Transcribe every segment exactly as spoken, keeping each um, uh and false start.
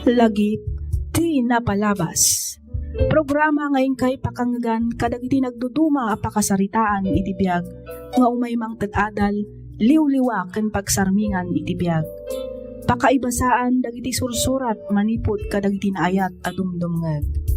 Lagip ti napalabas. Programa nga inkay pakangngegan kadagiti nagduduma a pakasaritaan iti biag nga umay mangted adal, liwliwa ken pagsarmingan iti biag. Pakaibasaan dagiti sursurat manipud kadagiti naayat a dumdumngeg.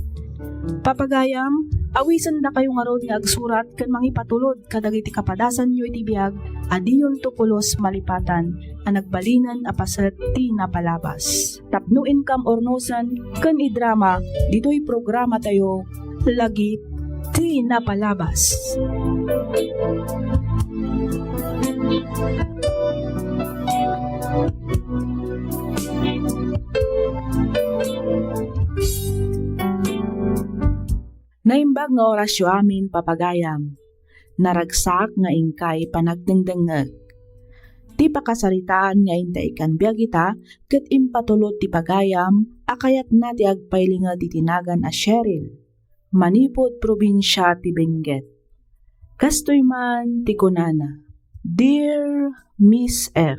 Papagayam, awisendakayo ngarud nga agsurat ken mangipatulod kadagiti kapadasanyo iti biag a diyonto pulos malipatan a nagbalinen a paset ti napalabas. Tapno inkam urnosen ken idrama ditoy programatayo, Lagip ti Napalabas. Naimbag nga orasyo amin, papagayam. Naragsak nga inkay panagdengdengngeg. Ti pakasaritaan nga inta ikkan biag ita ket impatulod ti pagayam a kayatna ti agpailinget iti nagan a Cheryl, manipud probinsia ti Benguet. Kastoy man ti kunana, "Dear Miss F,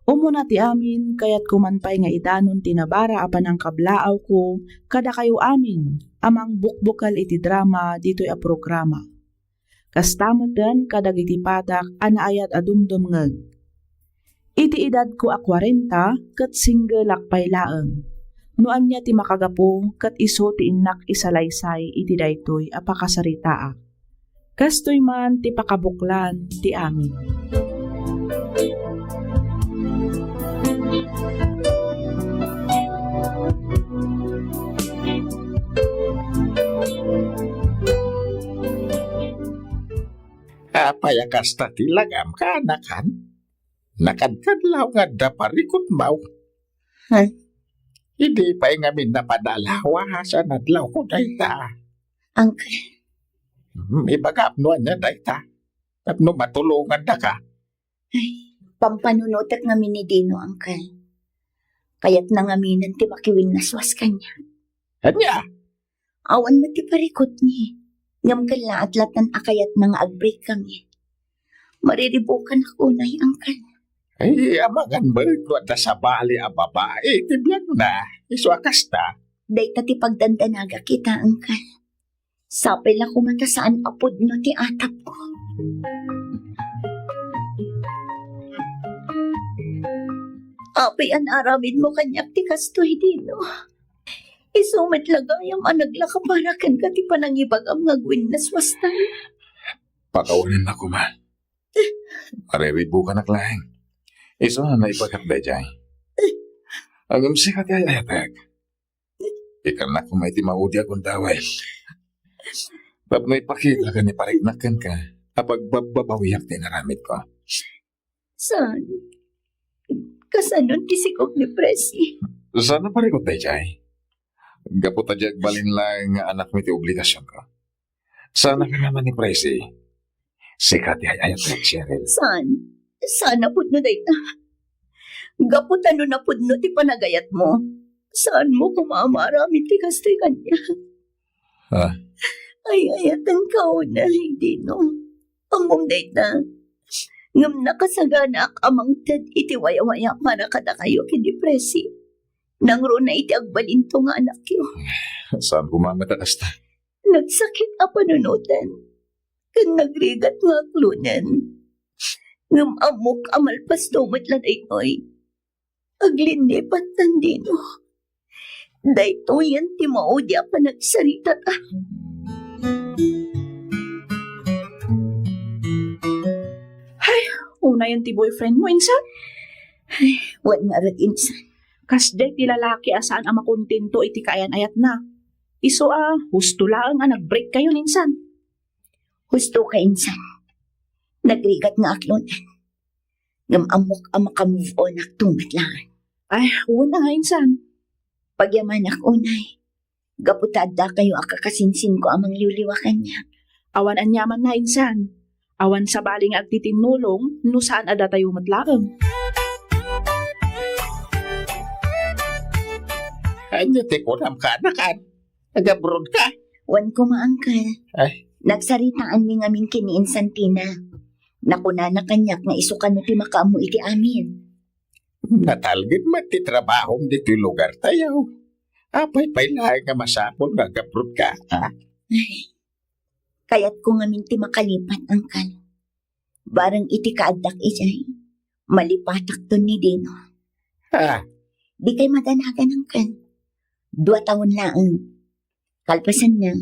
Umuna ti amin, kayatko man pay nga idanon ti nabara a panangkablaawko kadakayo amin a mangbukbukel iti drama ditoy a programa. Kasta metten kadagiti patak a naayat a dumdumngeg. Iti edadko a kuarenta ket singgelak pay laeng. No ania ti makagapu ket isu ti innak isalaysay iti daytoy a pakasaritaak. Kastoy man ti pakabuklan ti amin." Apay a kasta ti lagam, kaanakan? Nakadkadlaw nga adda parikutmo. Ay, idi pay ngamin napadalawa, saan adlawko dayta? Uncle. Hmm, ibagam no ania dayta, tapno matulongandaka. Ay, pampanunotek ngamin ni Dino, Uncle. Kayatna ngaminen ti makiwinnaswas kaniak. Ania? Awan met ti parikutmi, ngem kellaat latta a kayatna nga ag-break kami. Mariribukanak unay, Uncle. Ay, amangan met no adda sabali a babai iti biagna. Isu a kasta. Dayta ti pagdandanagak ita, Uncle. Sapay la koma ta saan a pudno ti atapko. Apay a naaramidmo kaniak ti kastoy, Dino? Isu met la gayam a naglaka para kenka ti panangibagam nga agwinnaswasta. Pakawanennak koma. Mariribukanak laeng. Isu a naipagat daydiay. Ngem sika ti ay-ayatek. Ikkannak koma iti maudi a gundaway. Tapno ipakita ken ipariknak kenka a pagbabbabawiak ti inaramidko. Saan? Kasano ti sikog ni Presi? Saan a parikut daydiay? Gapu ta di agbalin laeng nga anakmi ti obligasionko. Saan a karaman ni Presi? Sika ti ay-ayatek, Cheryl. Saan? Saan a pudno dayta? Gapu ta no napudno ti panagayatmo, saanmo koma a maaramid ti kastoy kaniak. Ah. Ay-ayatenka unay, Dino. Ammom dayta. Ngem nakasaganaak a mangted iti wayawaya para kadakayo ken ni Presi. Nangruna iti agbalinto nga anakyo. Saan koma met a kasta? Nagsakit a panunoten ken nagrigat nga aklonen. Ngem ammok a malpasto met la daytoy. Aglinlipat, Dino. Daytoyen ti maudi a panagsarita ta. Ay, unayen ti boyfriend mo, insan? Ay, wen ngarud, insan. Kasdiay ti lalaki a saan a makontento iti kaayan-ayatna. Isu a, husto laeng a nag-break kayo, insan. Husto ka, insan. Nagrigat nga aklonen. Ngem ammok a maka-move on-akto met laeng. Ay, wen a, insan. Pagyamanak unay. Gapu ta adda kayo a kakasinsinko a mangliwliwa kaniak. Awan aniamanna, insan. Awan sabali nga agtitinnulong no saan a datayo met laeng. Ania ti kunam, kaanakan? Nag-abroad ka? Wen koma, uncle. Ay. Nagsaritaanmi ngamin ken ni Insan Tina. Nakunana kaniak nga isu kano ti makaammo iti amin. Natalged met ti trabahom ditoy lugartayo. Apay pay laeng nga masapul nga agabroadka, a? Ay, kayatko ngamin ti makalipat, Uncle. Bareng iti kaaddak idiay, malipatakton ni Dino. Ha? Dikay madanagan, Uncle. Dua taon laeng. Kalpasanna,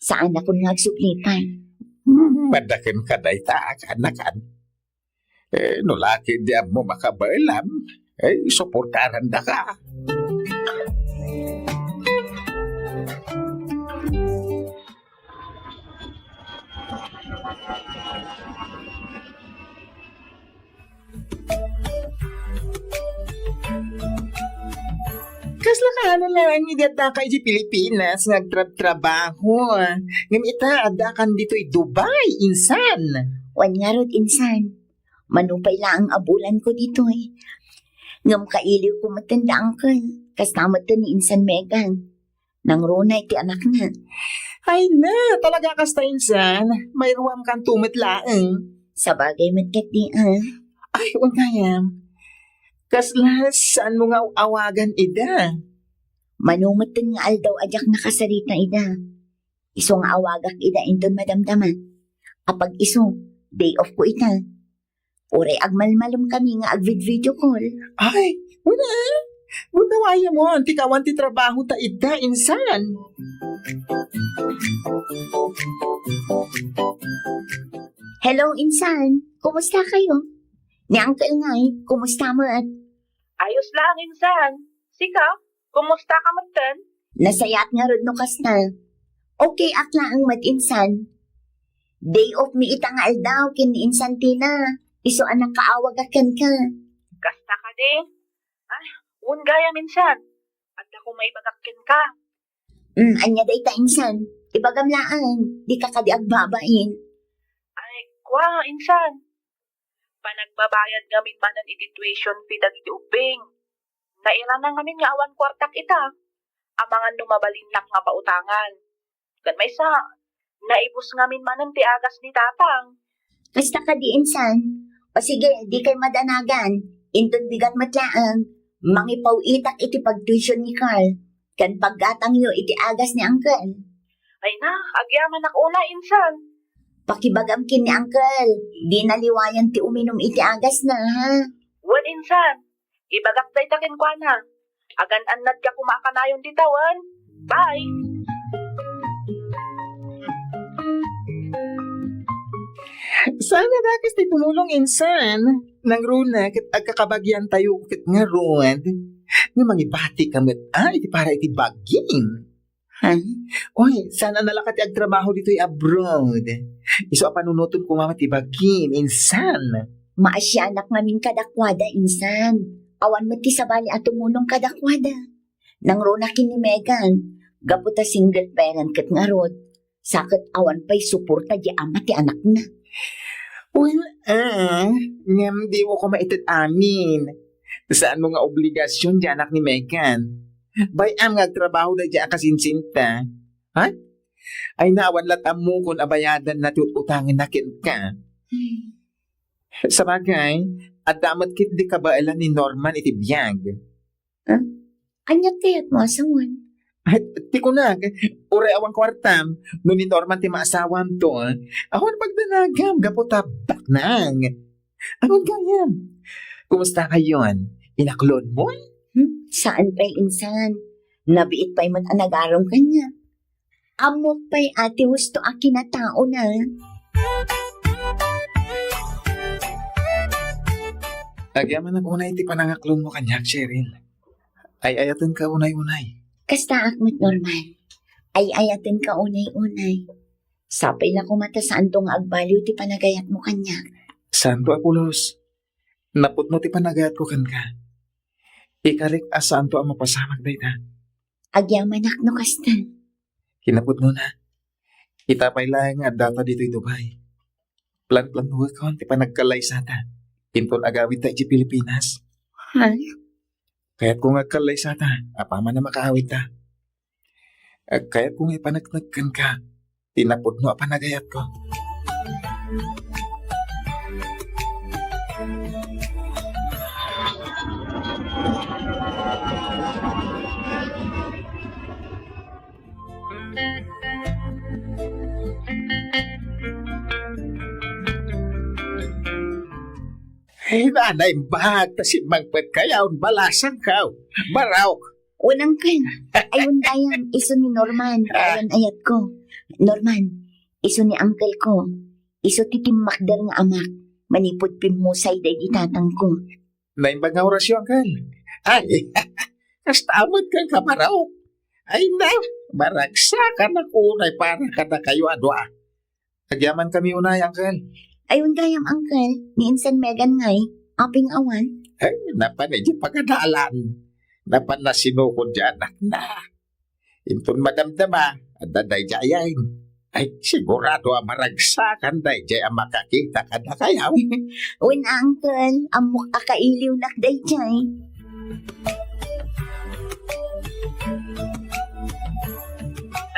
saanakon nga agsubli pay. Hmm, madaken ka dayta, kaanakan. Eh, no la ket di ammo makabaelam, eh, suportarandaka. Kasla kaano laeng idi addaka iti Pilipinas nga agtrabtrabaho? Ngem ita, addakan ditoy Dubai, insan. Wen ngarud, insan. Mano pay laeng a bulanko ditoy. Ngem kailiwko metten da, Uncle. Kasta metten ni Insan Megan. Nangruna iti anakna. Ay na, talaga kasta, insan. Mairuamkanto met laeng. Sabagay met ketdi, a. Ay, wen gayam. Kasla saanmo nga awagan ida? Mano metten nga aldaw a diak nakasarita ida. Isu nga awagak ida inton madamdama. Apag-isu, day off ko ita. Uray agmalmalem kami nga agvid-video call. Ay, wen a. Gundawayamon ti kawan ti trabahota ita, insan. Hello, insan. Kumusta kayo? Ni Uncle ngay, kumusta met? Ayos lang, insan. Sika, kumusta ka metten? Nasayaat ngarud no kasta. Okay ak laeng met, insan. Day off mi ita nga aldaw ken ni Insan Tina. Isu a nakaawagak kenka. Kasta kadi? Ah, wen gayam, insan. Adda ko maibagak kenka. Mm, ania dayta, insan? Ibagam laeng, dika kadi agbabain. Ay, kua, insan. Panagbabayad ngamin manen iti tuition fee dagiti ubbing. Nairana ngamin nga awan kuartak ita. Amangan no mabalinnak nga pautangan. Ken maysa, naibus ngamin manen ti agas ni Tatang. Kasta kadi, insan? O sige, dikay madanagan. Inton bigat met laeng, mangipaw-itak iti pagtuition ni Carl, ken paggatangyo iti agas ni Uncle. Ay na, agyamanak unay, insan. Pakibagam ken ni Uncle, dina liwayan ti uminum iti agasna, ha? Wen, insan. Ibagak dayta kenkuana. Agan-annadka koma a kanayon dita wen. Bye! Saan a dakes ti tumulong, insan. Nangruna ket agkakabagiantayo ket ngarud nga mangibatika met, a, iti para iti bagim. Ha? Oy, saan a nalaka ti agtrabaho ditoy abroad? Isu a panunoten koma met ti bagim, insan. Maasianak ngamin kadakuada, insan. Awan met ti sabali a tumulong kadakuada. Nangruna ken ni Megan, gapu ta single parent ket ngarud. Sa ket awan pay suporta di ama ti anakna. Well, ah, ngem dimo koma ited amin. Saanmo nga obligasion di anak ni Megan. Bay-am nga agtrabaho daydiay a kasinsinta. Ha? Ay, awan la't ammokon a bayadanna ti ut-utangenna kenka. Hmm. Sabagay, adda met ketdi kabaelan ni Norman iti biag. Ah? Ania ti kayatmo a sawen? Ay, ti kunak, uray awan kuartam, no ni Norman ti maasawamto, awan pagdanagam gapu ta baknang. Awan gayam. Kumusta kayon? Inaklon mo? Hmm? Saan pay, insan? Nabiit pay met a nagaram kaniak. Ammok pay a ti husto a kinataona. Agyamanak unay ti panangaklonmo kaniak, Cheryl. Ay-ayatenka unay-unay. Kastaak met, Norman. Ay-ayatenka unay-unay. Sapay la koma ta saanto nga agbaliw ti panagayatmo kaniak. Saanto a pulos. Napudno ti panagayatko kenka. Ikarik a saanto a mapasamak dayta. Agyamanak no kasta. Kinapudnona, ita pay laeng nga addata ditoy Dubai. Planplanuekon ti panagkallaysata inton agawidta idiay Pilipinas. Hay? Kayatko nga agkallaysata apaman a makaawidta. Kayatko nga ipaneknek kenka ti napudno a panagayatko. Ay, nanay, bag, ta simmangpet kayaw, balasang kaw. Baraok. Unang ken, ayun gayam, isu ni Norman, Ah. awan ayat ko. Norman, isu ni uncle ko. Isu ti timmakder nga amak, manipud pimmusay daydi tatang ko. Naimbag nga orasyo, uncle. Ay, kasta met ken ka, Baraok. Ay na, maragsakan ako unay para kadakayo a dua. Agyamankami unay, uncle. Ayun gayam, uncle, ni insan Megan ngay, apay nga awan? Ay, napan iti pagadalan. Napan nasinukod di anakna. Inton madamdama, adda daydiay. Ay, sigurado a maragsakan daydiay a makakita kadakayo. Wen, uncle, ammok a kailiwnak daydiay.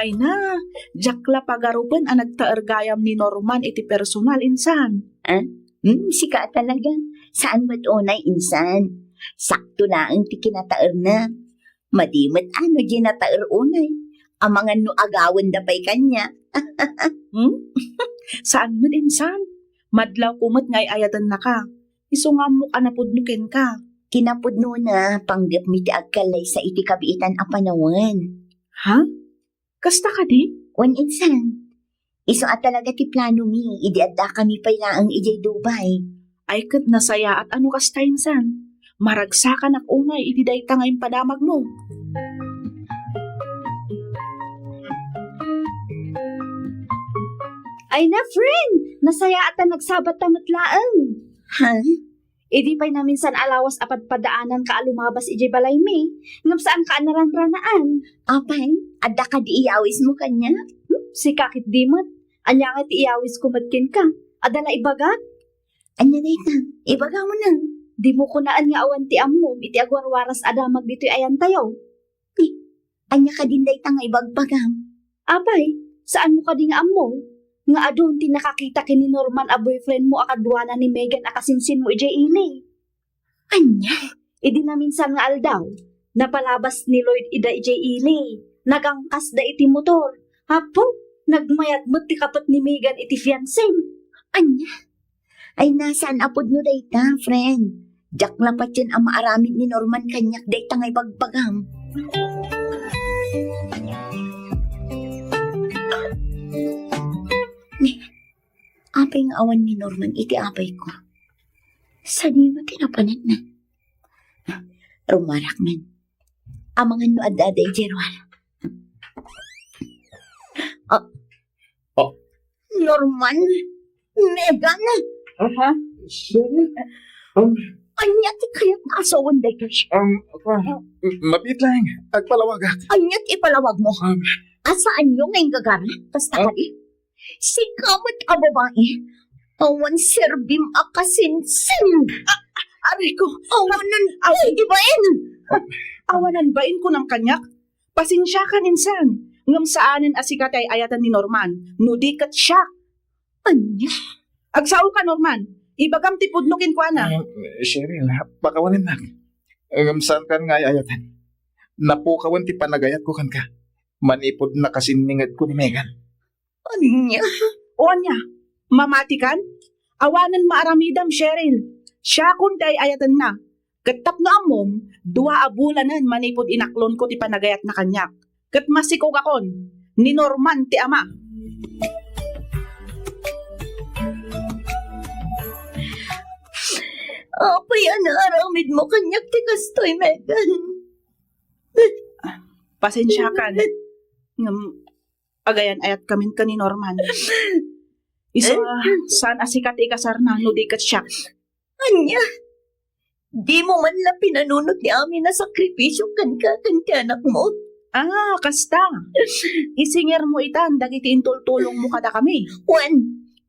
Ay na, diak la pagarupen a nagtaer gayam ni Norman iti personal, insan. Ah? Hmm, sika talaga. Saan met unay, insan? Sakto laeng ti kinataerna. Madi met a no diay nataer unay. Amangan no agawenda pay kaniak. Hmm? Saan met, insan? Madlawko met nga ay-ayatennaka. Isu nga ammok a napudno kenka. Kinapudnona, panggepmi ti agkallaysa iti kabiitan a panawen. Ha? Kasta kadi? Wen, insan. Isu a talaga ti planomi idi addakami pay laeng idiay Dubai. Ay, ket nasayaat a no kasta, insan. Maragsakanak unay iti dayta nga impadamagmo. Ay na, friend! Nasayaat a nagsabatta met laeng. Ha? Idi pay naminsan a lawas a padpadaananka a lumabas idiay balaymi, ngem saanka a naranranaan. Apay, adda kadi iyawismo kaniak? Hmm? Sika ketdi met. Ania ngay ti iyawisko met kenka? Adda la ibagak? Ania dayta? Ibagamo na. Dimo kunaan nga awan ti ammom iti agwarwaras a damag ditoy ayantayo. Ti, ania kadin dayta nga ibagbagam? Apay, saanmo kadi nga ammo nga adun ti nakakita ken ni Norman a boyfriendmo a kaduana ni Megan a kasinsinmo idiay ili? Ania? Idi naminsan nga aldaw, napalabas ni Lloyd ida idiay ili. Nagangkasda iti motor. Apo, nagmayat met ti kapet ni Megan iti fiancem. Ania? Ay, na, saan a pudno dayta, friend. Diak la patien a maaramid ni Norman kaniak dayta nga ibagbagam. Ni, apay nga awan ni Norman iti apay ko? Sadino ti napananna? Ah, rumarak man. Amangan no adda daydiay ruar. Ah. Oh. Norman? Megan? Aha? Sherry? Um, ania ti kayat nga asawen daytoy? Um, ah, mabiit lang. Agpalawagak. Ania ti ipalawagmo? Um, asaanyo nga inggagara? Kasta kadi? Sika met a babai. Awan serbim a kasinsin. Ah, aray ko. Awanan, awan, di bain. Awanan bain kunam kaniak. Pasensiakan, insan, ngem saanen a sika ti ay-ayatan ni Norman, no di ket siak. Ania? Agsaoka, Norman. Ibagam ti pudno kenkuana. Ah, Cheryl, pakawanennak. Ngem saankan nga ay-ayatan. Napukawen ti panagayatko kenka. Manipud nakasinningedko ni Megan. Ania? O ania? Mamatikan? Awanen maaramidam, Cheryl. Siakon ti ay-ayatenna. Ket tapno ammom, dua a bulanen manipud inaklonko ti panagayatna kaniak. Ket masikogakon, ni Norman ti ama. Apay a naaramidmo kaniak ti kastoy, Megan? Pasensiakan. Ngem, agayan-ayatkamin ken ni Norman. Isu a, saan a sika ti ikasarna no di ket siak. Ania? Dimo man la pinanunot ti amin a sakripisio kenka ken ti anakmo? Ah, kasta. Isingermo itan dagiti intultulongmo kadakami. Wen,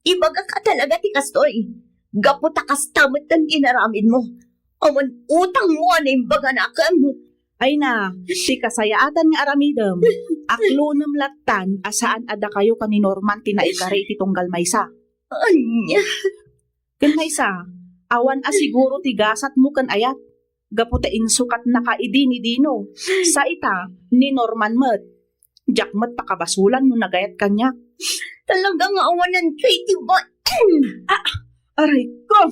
ibagak a talaga ti kastoy. Gapu ta kasta met ti inaramidmo. Awan utangmo a naimbaganakem. Ay na, ti kasayaatan nga aramidem, aklonem lattan a saan a dakayo ken ni Norman ti naikari iti tunggal maysa. Ania? Ken maysa, awan a siguro ti gasatmo ken ayat, gapu ta insukatnaka idi ni Dino. Sa ita, ni Norman met. Diak met pakabasolan no nagayat kaniak. Talaga nga awanan kay ti bain. Ah, aray ko!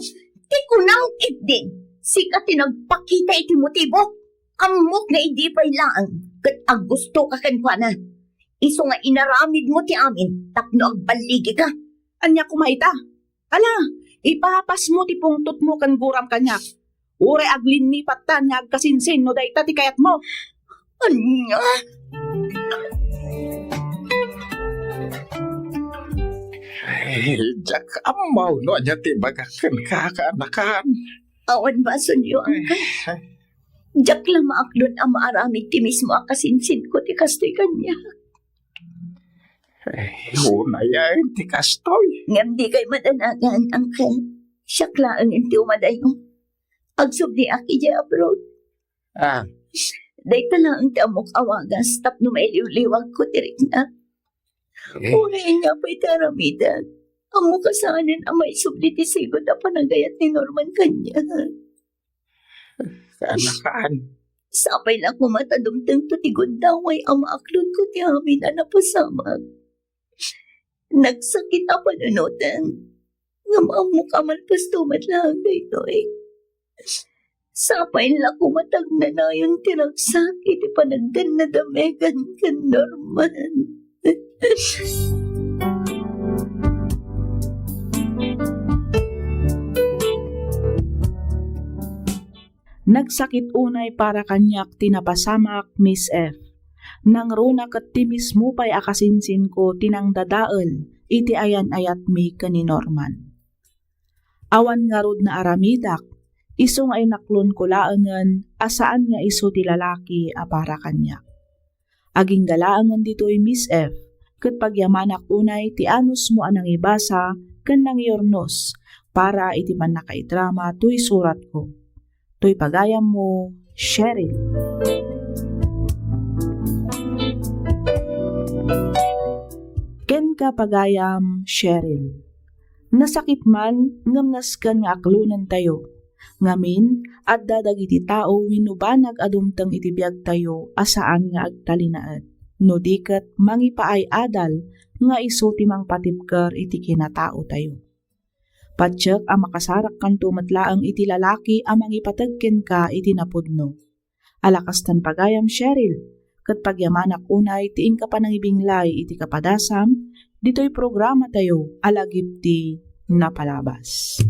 Ti kunam ketdin, sika ti nagpakita iti motibo. Ammok nga idi pay laeng ket aggustoka kenkuana. Isu nga inaramidmo ti amin tapno agballigika. Ania koma ita? Ala, ipapasmo ti pungtotmo ken guram kaniak. Uray aglinnipatta nga agkasinsin no dayta ti kayatmo. Ania? Ay, diak ammo no ania ti ibagak kenka, kaanakan. Awan basolyo, Angkel. Ay. Diak la maaklon a maaramid ti mismo a kasinsinko ti kastoy kaniak. Ay, unayen ti kastoy. Ngem dikay madanagan, Angkel. Siak laeng ti umadayo. Agsubliak idiay abroad. Ah. Dayta laeng ti ammok a wagas tapno mailiwliwagko ti rikna. Eh. Uray ania pay ti aramidek, ammok a saanen a maisubli ti sigud a panagayat ni Norman kaniak. Kaanakan. Sapay la koma ta dumtengto ti gundaway a maaklonko ti amin a napasamak. Nagsakit a panunoten. Ngem ammok a malpasto met laeng daytoy. Sapay la koma ta agnanayon ti ragsak iti panagdannadamegan ken Norman. Nagsakit unay para kaniak ti napasamak, Miss F. Nangruna ket ti mismo pay a kasinsinko ti nangdadael iti ayan-ayatmi ken ni Norman. Awan ngarud naaramidak, isu nga inaklonko laengen a saan nga isu ti lalaki a para kaniak. Agingga laengen ditoy, Miss F, ket pagyamanak unay ti anusmo a nangibasa ken nangiurnos para iti pannakaidrama toy suratko. Toy pagayammo, Cheryl. Kenka, pagayam, Cheryl. Nasakit man ngem nasken nga aklonentayo. Ngamin, adda dagiti tao wenno banag a dumteng iti biagtayo a saan nga agtalinaed, no di ket mangipaay-adal nga isu ti mangpatibker iti kinataotayo. Patiek a makasarakkanto met laeng iti lalaki a mangipateg kenka iti napudno. Ala kastan, pagayam Cheryl, ket pagyamanak unay ti inka panangibinglay iti kapadasam ditoy programatayo a Lagip ti Napalabas.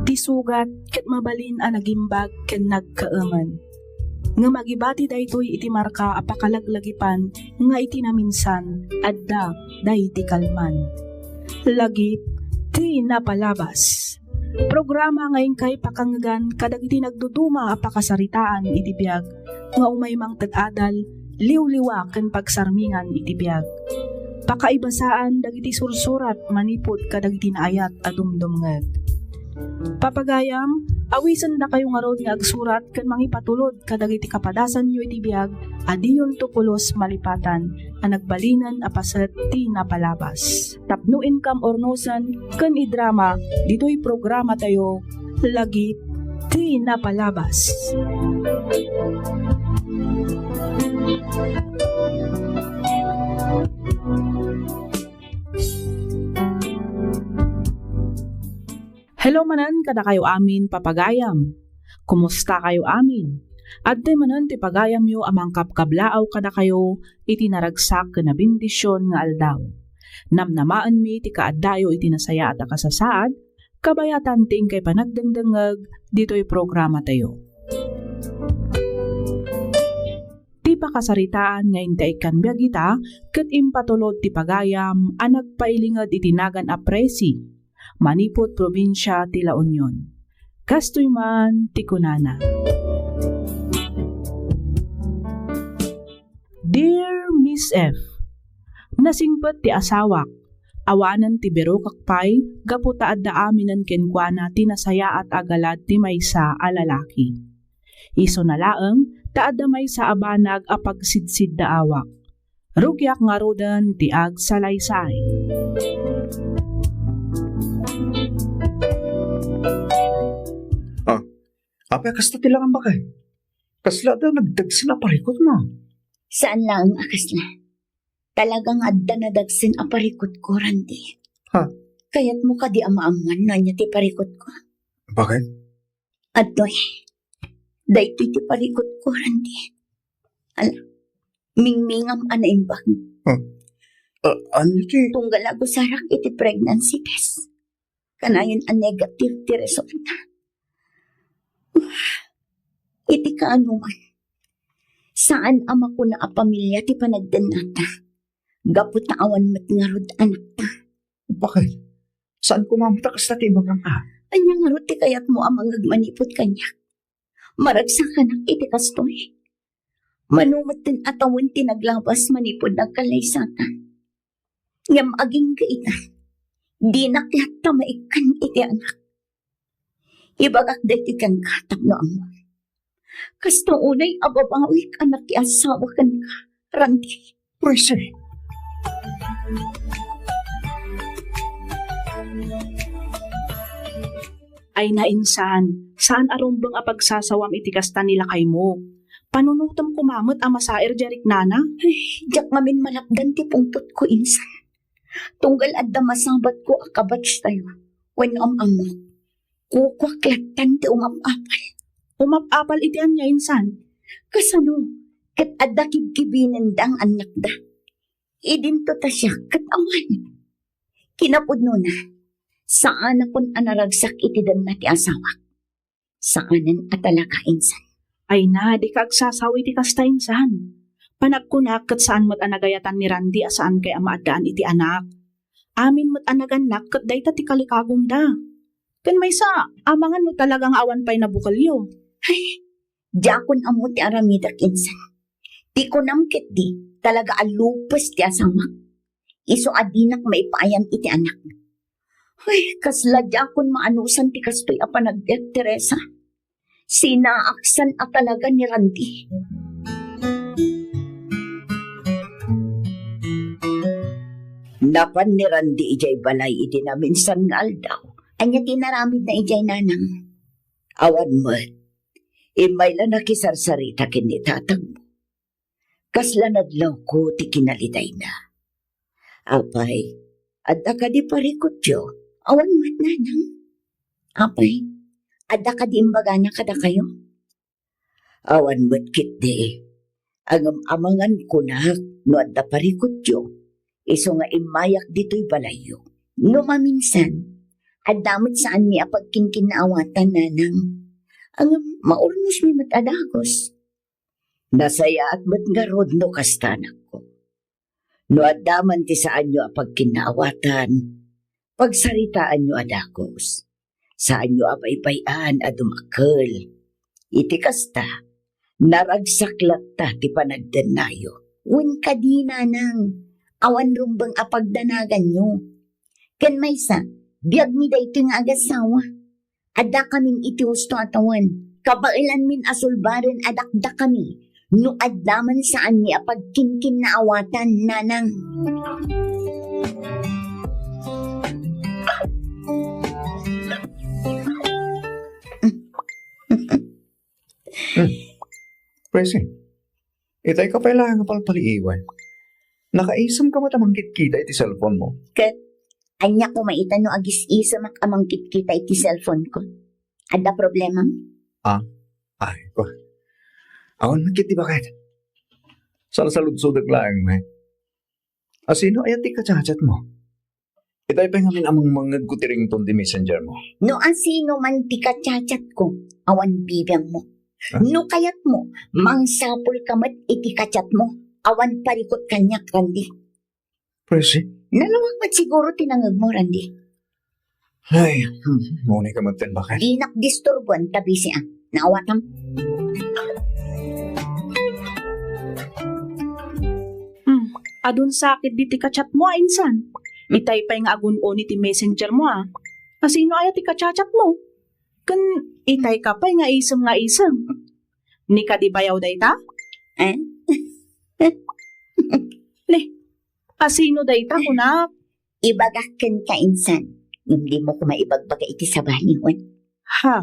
Ti sugat ket mabalin a nagimbag ken nagkaemen. Ngem agibati daytoy iti marka a pakalaglagipan nga iti naminsan, adda daydi kalman. Lagip ti Napalabas. Programa nga inkay pakangngegan kadagiti nagduduma a pakasaritaan iti biag nga umay mangted adal, liwliwa ken pagsarmingan iti biag. Pakaibasaan dagiti sursurat manipud kadagiti naayat a dumdumngeg. Papagayam, awisendakayo ngarud nga agsurat ken mangipatulod kadagiti kapadasanyo iti biag a diyonto pulos malipatan a nagbalinen a paset ti napalabas. Tapno inkam urnosen ken idrama ditoy programatayo, Lagip ti Napalabas. Hello manen kadakayo amin, papagayam. Kumustakayo amin? Adtoy manen ti pagayamyo a mangkabkablaaw kadakayo iti naragsak ken a bendision nga aldaw. Namnamaenmi ti kaaddayo iti nasayaat a kasasaad, kabayatan ti inkay panagdengdengngeg ditoy programatayo. Ti pakasaritaan nga intaikkan biag ita ket impatulod ti pagayam a nagpailinged iti nagan a Presi, manipud probinsia ti La Union. Kastoy man ti kunana, Dear Miss F, nasingpet ti asawak. Awanen ti birokak pay gapu ta adda aminen kenkuana ti nasayaat a galad ti maysa a lalaki. Isuna laeng ta adda maysa a banag a pagsidsiddaawak. Rugiak ngaruden ti agsalaysay. Ah, apay kasta ti langam, bakay? Kasla adda nagdagsen a parikutmo? Saan laeng a kasla. Talaga nga adda nadagsen a parikutko, Randy. Ha? Kayatmo kadi a maammuan no ania ti parikutko? Bakit? Adtoy. Daytoy ti parikutko, Randy. Ala, mingmingam a naimbag. Huh? Ah, ania ti? Tunggal agusarak iti pregnancy test. Kanayon a negative ti resulta. Iti kaanoman, saan a makuna a pamilia ti panagdennata. Gapu ta awan met ngarud anakta. Bakit? Saan koma met a kasta ti ibagam, a? Ania ngarud ti kayatmo a mangngeg manipud kaniak? Maragsakanak iti kastoy. Mano met ti tawen ti naglabas manipud nagkallaysatan. Ngem agingga ita, dinak latta maikkan iti anak. Ibagak daytoy kenka tapno ammom. Kasta unay a babawik a nakiasawa kenka, Randy. Pwese. Ay, nainsan, saan a rumbeng a pagsasawam iti kasta ni lakaymo. Panunotem koma met a masaer diay riknana. Ay, diak ngamin malapdan ti pungtotko, insan. Tunggal adda masabatko a kabatch tayo. Wenno am-ammo, kukuak lattan ti umap-apal. Umap-apal iti ania, insan? Kasano? Ket adda kibkibinenda nga annakda. Idinto ta siak ket awan. Kinapudnona, saanakon a naragsak iti denna ti asawak. Saanen a talaga, insan. Ay na, dika agsasao iti kasta, insan. Panagkunak ket saan met a nagayatan ni Randy a saankay a maaddaan iti anak. Amin met a nagannak ket dayta ti kalikagumda. Ken maysa, amangan no talaga nga awan pay nabukelyo. Ay, diakon ammo ti aramidek, insan. Ti kunam ketdi, talaga a lupes ti asawak. Isu a dinak maipaayan iti anak. Ay, kasla diakon maanusan ti kastoy a panagbiag, Teresa. Sinaaksan a talaga ni Randy. Napan ni Randy idiay balay idi naminsan nga aldaw. Ania ti inaramidna idiay, nanang? Awan met. Immay la nakisarsarita ken ni tatangmo. Kasla nadlawko ti kinalidayna. Apay, adda kadi parikutyo? Awan met, nanang. Apay, adda kadi imbagana kadakayo? Awan met ketdi. Ngem amangan kunak no adda parikutyo, isu nga immayak ditoy balayyo. No maminsan, adda met saanmi a pagkinkinnaawatan, nanang. Ngem maurnosmi met a dagus. Nasayaat met ngarud no kasta, anakko. No adda man ti saanyo a pagkinnaawatan, pagsaritaanyo a dagus. Saanyo a baybay-an a dumakkel. Iti kasta, naragsak latta ti panagdennayo. Wen kadi, nanang, awan rumbeng a pagdanaganyo. Ken maysa, biagmi daytoy nga agasawa. Addakamin iti husto a tawen. Kabaelanmin a sulbaren a dakdakami no adda man saanmi a pagkinkinnaawatan, nanang. Hmm. Presi, itay ka pay laeng nga palpaliiwen. Nakaisem ka met a mangkitkita iti cellphone mo? Ket ania koma ita no agis-isemak a mangkitkita iti cellphone ko? Adda problemam? Ah, ay, ko. Awan met ketdi baket. Salsaludsodek laeng met. Asino aya ti kachat-chat mo? Itay pay ngamin a mangmangngegko ti ringtone ti messenger mo. No asino man ti kachat-chat ko, awan bibiangmo. Ah? No kayatmo, mangsapul ka met iti kachat mo. Awan parikut kaniak, Randy. Presi? Nalawag met siguro ti nangngegmo, Randy. Ay, hmm, munay ka met ken baket. Dinak disturboen ta busy, ah. Naawatam. Hmm, adun sakit diti kachat mo, a, insan. Itay pay nga agun-uni ti messenger mo, a. Asino aya ti kachat-chat mo? Ken itay ka pay nga isem nga isem. Ni kadi bayaw dayta? Eh? Ni, asino dayta, kunak? Ibagak kenka, insan. Ngem dimo koma ibagbaga iti sabali, wen? Ha?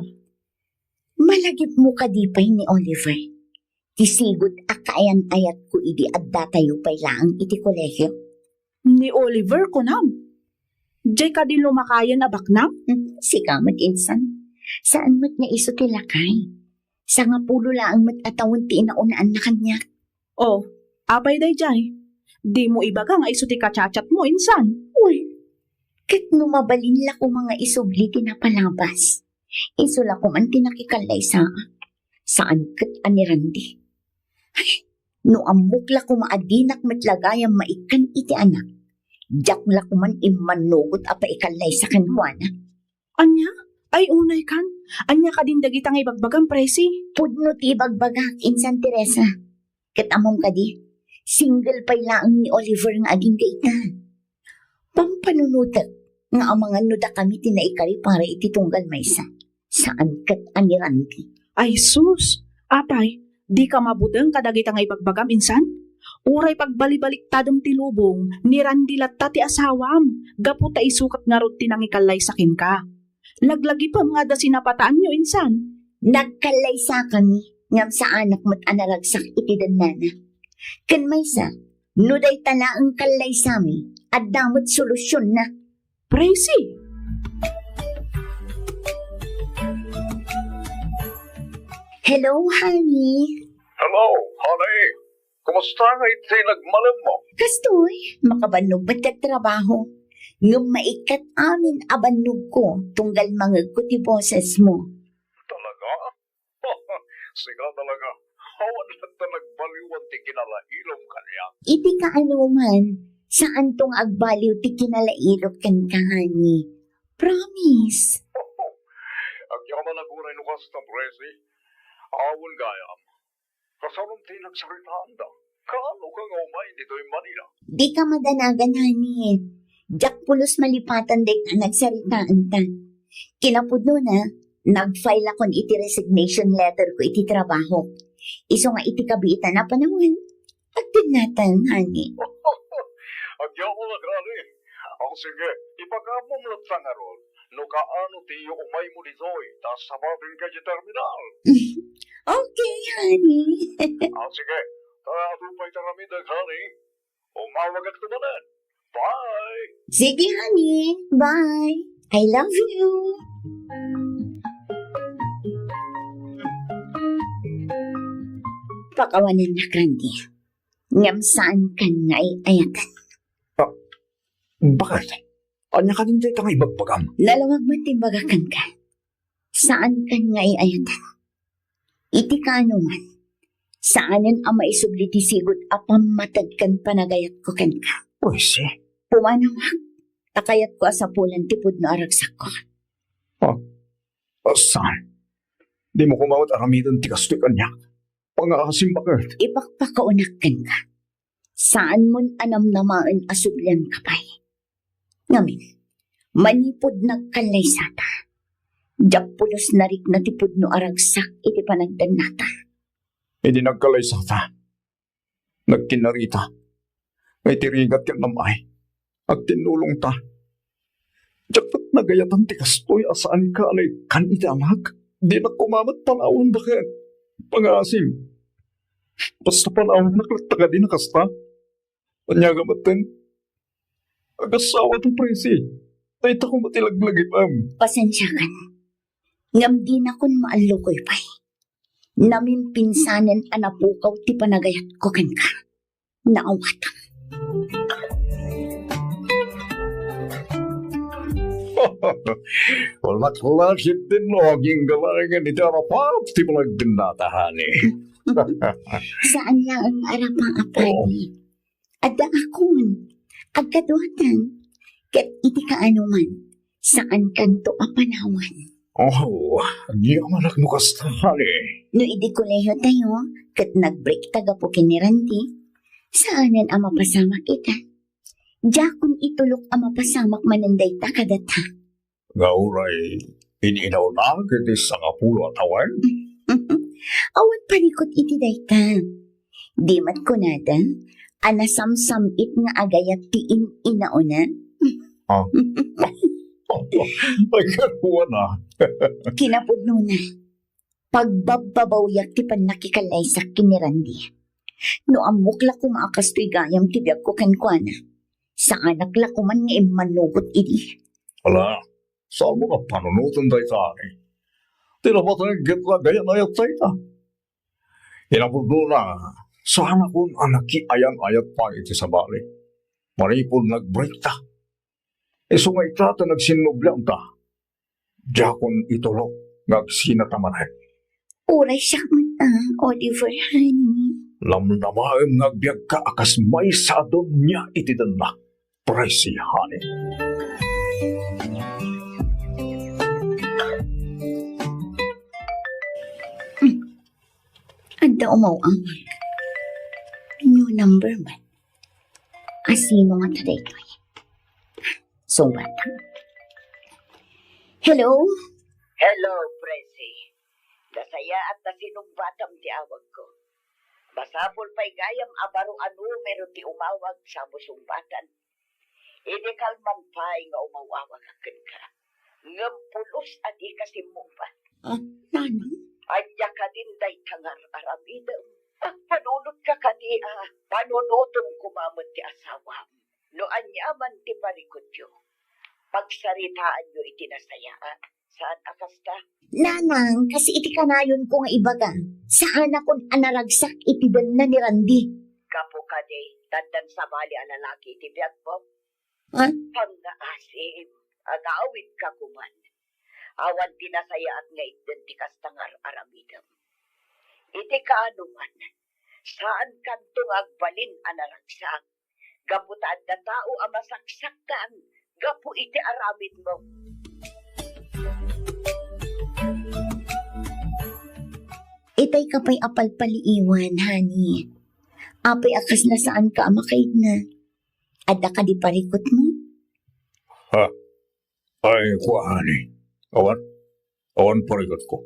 Malagipmo kadi pay ni Oliver? Ti sigud a kaayan-ayatko idi addatayo pay laeng iti kolegio. Ni Oliver, kunam? Diay kadi lumakayen a baknang? Hmm, sika met insan. Saan met nga isu ti lakay. Sangapulo laeng met a tawen ti inaunaan na kaniak. Oh, apay daydiay? Dimo ibaga nga isu ti kachatchatmo insan? Uy, ket no mabalin la koma nga isubli ti napalabas, isu la koma ti nakikallaysaak. Saan ket a ni Randy. Ay, no ammok la koma a dinak met la gayam maikkan iti anak, diak la koma immannugot a paikallaysa kenkuana. Ania? Ay, unay kan. Ania kadin dagita nga ibagbagam, Presi? Pudno ti ibagbagak, insan Teresa. Ket ammom kadi, single pay laeng ni Oliver nga agingga ita. Pampanunotek nga amangan no dakami ti naikari para iti tunggal maysa. Saan ket a ni Randy. Ay sus! Apay, dika mabuteng kadagita nga ibagbagam insan? Uray pagbalibaliktadem ti lubong, ni Randy latta ti asawam, gapu ta isu ket ngarud ti nangikallaysa kenka. Laglagipem nga adda sinapataanyo insan. Nagkallaysakami, ngem saanak met a naragsak iti dennana. Ken maysa, no dayta laeng kallaysami, adda met solusionna. Presi! Hello, honey. Hello, honey. Kumusta nga iti nagmalemmo? Kastoy, makabannog met ti agtrabaho. Ngem maikkat amin a bannogko tunggal mangegko ti bosesmo. Talaga? Sika talaga. Awan latta nagbaliwan ti kinalailom kaniak. Iti kaanoman, saanto nga agbaliw ti kinalailok kenka, honey. Promise. Agyaman a uray no kasta, Presi. Awan gayam. Kasanon ti nagsaritaanda? Kaano ka nga umay ditoy Manila? Dika madanagan, honey. Diak pulos malipatan dayta a nagsaritaanta. Kinapudnona, nag-file akon iti resignation letter ko iti trabaho. Isu nga iti kabiitan a panawen, agdennatan, honey. Agyaman a, honey. O sige, ipakaammo latta ngarud no kaano ti umaymo ditoy ta sabaten ka iti terminal. Okay, honey. Ah, sige. Ta adu pay ti aramidek, honey. Umawagakto manen. Bye! Sige, honey. Bye. I love you. Pakawanennak, Randy. Ngem saankan nga ay-ayatan. Ah, bakit? Ania kadin dayta nga ibagbagam? Nalawag met ti imbagak kenka. Saankan nga ay-ayatan. Iti kaanoman, saanen a maisubli ti sigud a pammated ken panagayatko kenka. Uy, si? Pumanawak, ta kayatko a sapulan ti pudno a ragsakko. Ah, ah, saan? Dimo koma met aramiden ti kastoy kaniak. Pangaasim, bakit? Ipakpakaunak kenka. Saanmon a namnamaen a sublianka pay. Ngamin, manipud nagkallaysata, diak pulos narikna ti pudno a ragsak iti panagdennata. Idi nagkallaysata, nagkinnarita, nga iti rigat ken nam-ay, agtinnulongta. Diak met nagayatan ti kastoy a saanka a naikkan iti anak. Dinak koma met panawan, bakit? Pangaasim. Basta panawannak latta kadi a kasta. Ania nga metten? Agassawa ta, Presi. Dayta koma ti laglagipem. Pasensiakan. Ngem dinakon maallukoy pay. Namimpinsanen a napukaw ti panagayatko kenka. Naawatam. Wala klase ti no, agingga laengen iti arapaap ti panagdennata, honey. Saan laeng arapaap, honey. Adda akon, agkaduatan, ket iti kaanoman, saankanto a panawan. Oh, agyamanak no kasta, honey. No idi kolehiyo tayo, ket nag-break ta gapu ken ni Randy, saanen a mapasamak ita. Diakon itulok a mapasamak manen dayta kadata. Nga uray in-inawnak iti sangapulo a tawen? Awan parikut iti dayta. Di met kunada a nasamsam-it nga agayat ti in-inauna? Ah. Ay, karuana. Kinapudnona, pagbabbabawiak ti pannakikallaysak ken ni Randy. No ammok la koma a kastoy gayam ti biagko kenkuana, Saanak la koman nga immanugot idi. Ala, saan mo nga panunoten dayta, ani? Ti napateg ket nagayan-ayat dayta. Kinapudnona, saanakon a nakiayan-ayat pay iti sabali. Manipud nagbreakta. Isu nga ita ta nagsinnublianta. Diakon itulok nga agsinata manen. Uray siak met, ah, Oliver, honey. Namnamaem nga agbiagka a kas maysa a donia iti denna. Presi, honey. Adda umaw-awag. New number man. Asino nga ta daytoy? Sungbatam. Hello? Hello, Presi. Nasayaat ta sinungbatam ti awagko. Masapul pay gayam a baro a numero ti umawag sa musungbatan. Idi kalman pay nga umaw-awagak kenka, ngem pulos a dika simmungbat. Ah, nanang? Ania kadin dayta nga ar-aramidem? Agpanunotka kadi a panunotem koma met ti asawam. No aniaman ti parikutyo, pagsaritaanyo iti nasayaat. Saan a kasta? Nanang, kas iti kanayonko nga ibaga, saanakon a naragsak iti denna ni Randy. Gapu kadi, ta addan sabali a lalaki iti biagmo? Ha? Pangngaasim, agawidka koman. Awan ti nasayaat nga itden ti kasta nga ar-aramidem. Iti kaanoman, saankanto nga agbalin a naragsak gapu ta adda tao a masaksakkan gapu iti aramidmo. Itay ka pay a palpaliiwan, honey. Apay a kasla saanka a makaidna? Adda kadi parikutmo? Ha? Ay, kuani. Awan, awan parikutko.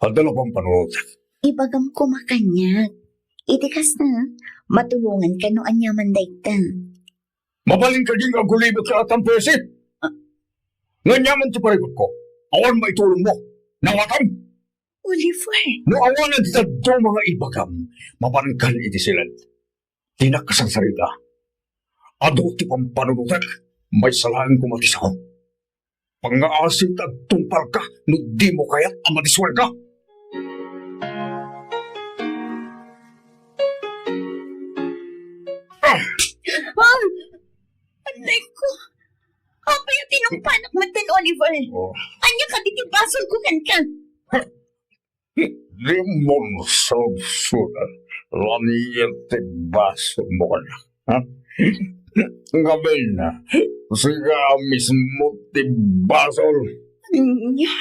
Adda la pampanunotek. Ibagam koma kaniak. Iti kasta, matulonganka no aniaman dayta. Mabalin kadi nga agulibek laeng, Presi? Ah. No aniaman ti parikutko, awan maitulongmo. Nawatam? Oliver. No awanen ti dadduma nga ibagam, mapankan iti siled. Dinak kasarsarita. Adu ti pampanunotek, maysa laeng koma ti sao. Pangngaasim ta agtungpalka no dimo kayat a madiswelka. Ah! Ah! Anay ko. Apay a tinungpanak metten, Oliver? Oh. Ania kadi ti basolko kenka? Dimon sudsudan, laniyen ti basolmo kaniak, ha? Ngamin, sika mismo ti basol. Ania?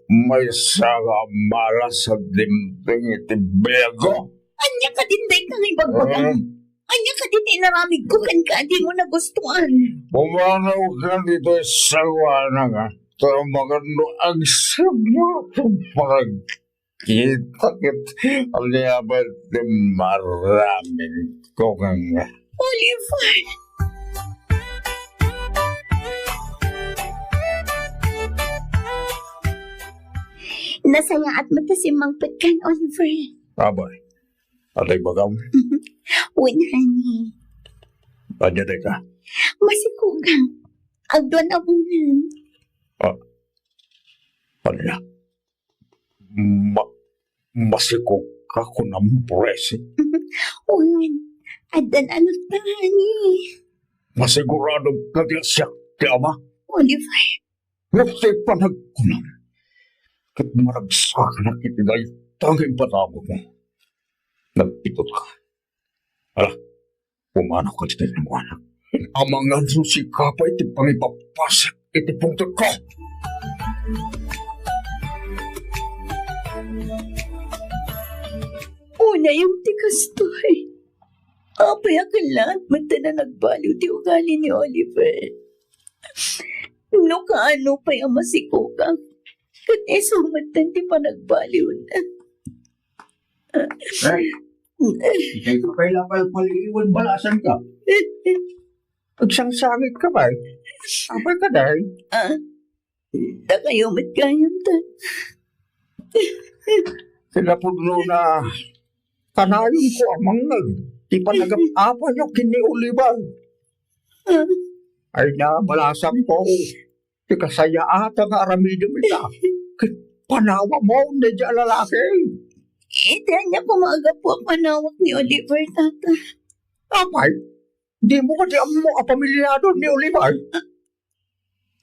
Maysa nga malas a dimteng iti biagko. Ania kadin dayta nga ibagbagam? Ah. Ania kadi ti inaramidko kenka a dimo nagustuan? Pumanaw ka ditoy sawana nga, ta magano agsagmura ti panag- Kita ket ania pay ti maramidko kenka. Oliver! Nasayaat met ta simmangpetkan, Oliver. Apay, adda ibagam? Wen, honey. Ania dayta? Masikogak. Agduan a bulan. Ah, ania? Ma-, masikogka kunam, Presi? Wen, addan anakta, honey. Masiguradom kadi a siak ti ama? Oliver. No ti panagkunam, ket maragsakanak iti dayta nga impatabutmo. Nagpitotka. Ala, pumanaw ka ditoy kenkuana. Amangan no sika pay ti pangipapasak iti pungtotko. Unayam ti kastoy. Apay a kellaat metten a nagbaliw ti ugali ni Oliver. No kaano pay a masikogak, ket isu metten ti panagbaliwna. Ay, ikay ka pay la palpaliiwan, balasan ka. Agsangsangitka pay. Apay ka, day? Ah, dakayo met gayam, tay. Kinapudnona, kanayonko a mangngeg ti panagap-apayo ken ni Oliver. Ay na, balasangko. Ti kasayaatan nga aramidem ita. Ket panawamon daydiay a lalaki. Iti ania koma a gapu a panawak ni Oliver, Tata? Apay, dimo kadi ammo a pamilyado ni Oliver?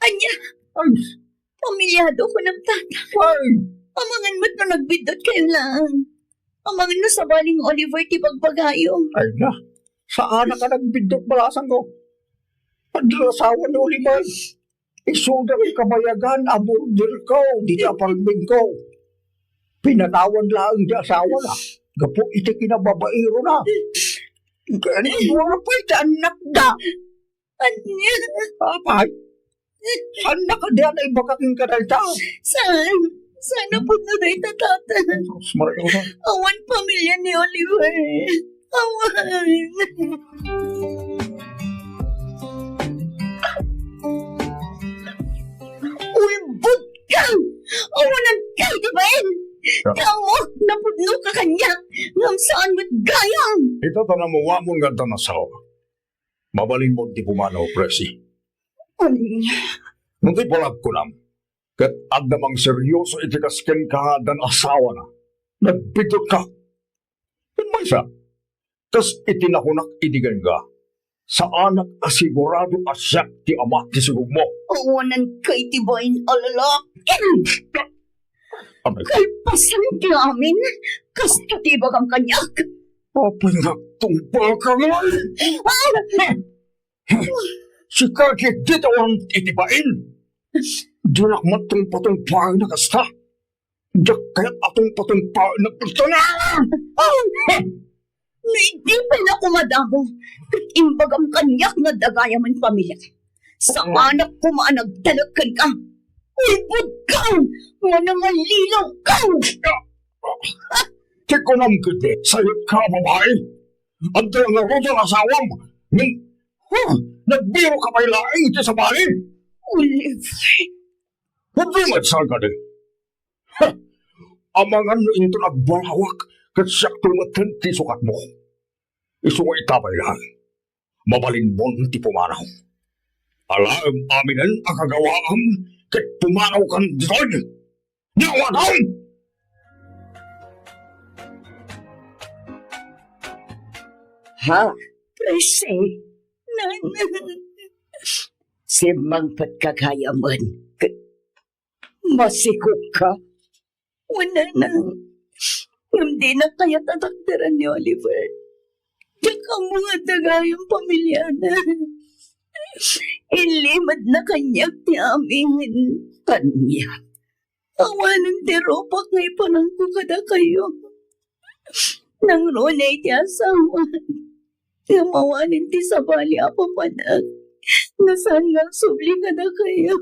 Ania? Ay, pamilyado kunam, Tata? Ay. Amangan met no nagbiddutkayo laeng. Amangan no sabali nga Oliver ti bagbagayo. Ay na, saanak a nagbiddut, balasangko. Adda asawa ni Oliver. Isuda ti kabayagan a borderko dita apartmentko. Pinanawan laeng ti asawana gapu iti kinababaerona. Ken dua pay ti annakda. Ania? Apay, saanna kadi a naibaga kenka dayta? Saan? Saan a pudno dayta, Tata? Jesus Maria. Awan pamilya ni Oliver. Awan. Ulbodka! Awanan ka iti bain! Ka- Kamo, napudnoka kaniak, ngem saan met gayam! Ita ta namuamon nga adda asawa. Mabalinmon ti pumanaw, Presi. Ania? No ti palagkunam, ket adda mangseryoso iti kas kenka nga adda asawana, nagbiddutka. Ket maysa, kas iti nakunak idi kenka, saanak a sigurado a siak ti ama ti sigogmo. Awanan ka iti bain a lalaki! Amen. Kalpasan ti amin, kasta ti ibagam kaniak. Apay, nagtungpal ka ngay! Ah! Sika ket dita awan iti bain. Dinak matungpatungpaen a kasta. Diak kayat a tungpatungpaen a kasta. Ah! No idi pay la kumadamo, ket imbagam kaniak nga adda gayamen pamilya. Saanak koma a nagtalek kenka. Ulbodka! Manangalilaw ka! Ti kunam ketdi, sayotka a babai. Adda ngarud nga asawam. Ngem, huh, nagbiroka pay laeng iti sabali. Oliver. Wen met saan kadi. Huh, amangan no inton agbalawak, ket siakto metten ti sukatmo. Isu nga ita pay laeng. Mabalinmon ti pumanaw. Alaem aminen a kagawaam ket pumanawkan ditoy. Nyawatam! Ha? Presi? Nana. Simmangpetka gayamen ket masikogka. Wen, Nanang. Ngem dinak kayat a takderan ni Oliver. Diak ammo nga adda gayam pamiliana. Inlimedna kaniak ti amin. Ania? Awanen ti rupak nga ipanangko kadakayo. Nangruna iti asawa. Ngem awanen ti sabali a papanak. Nasaan nga agsubli kadakayo?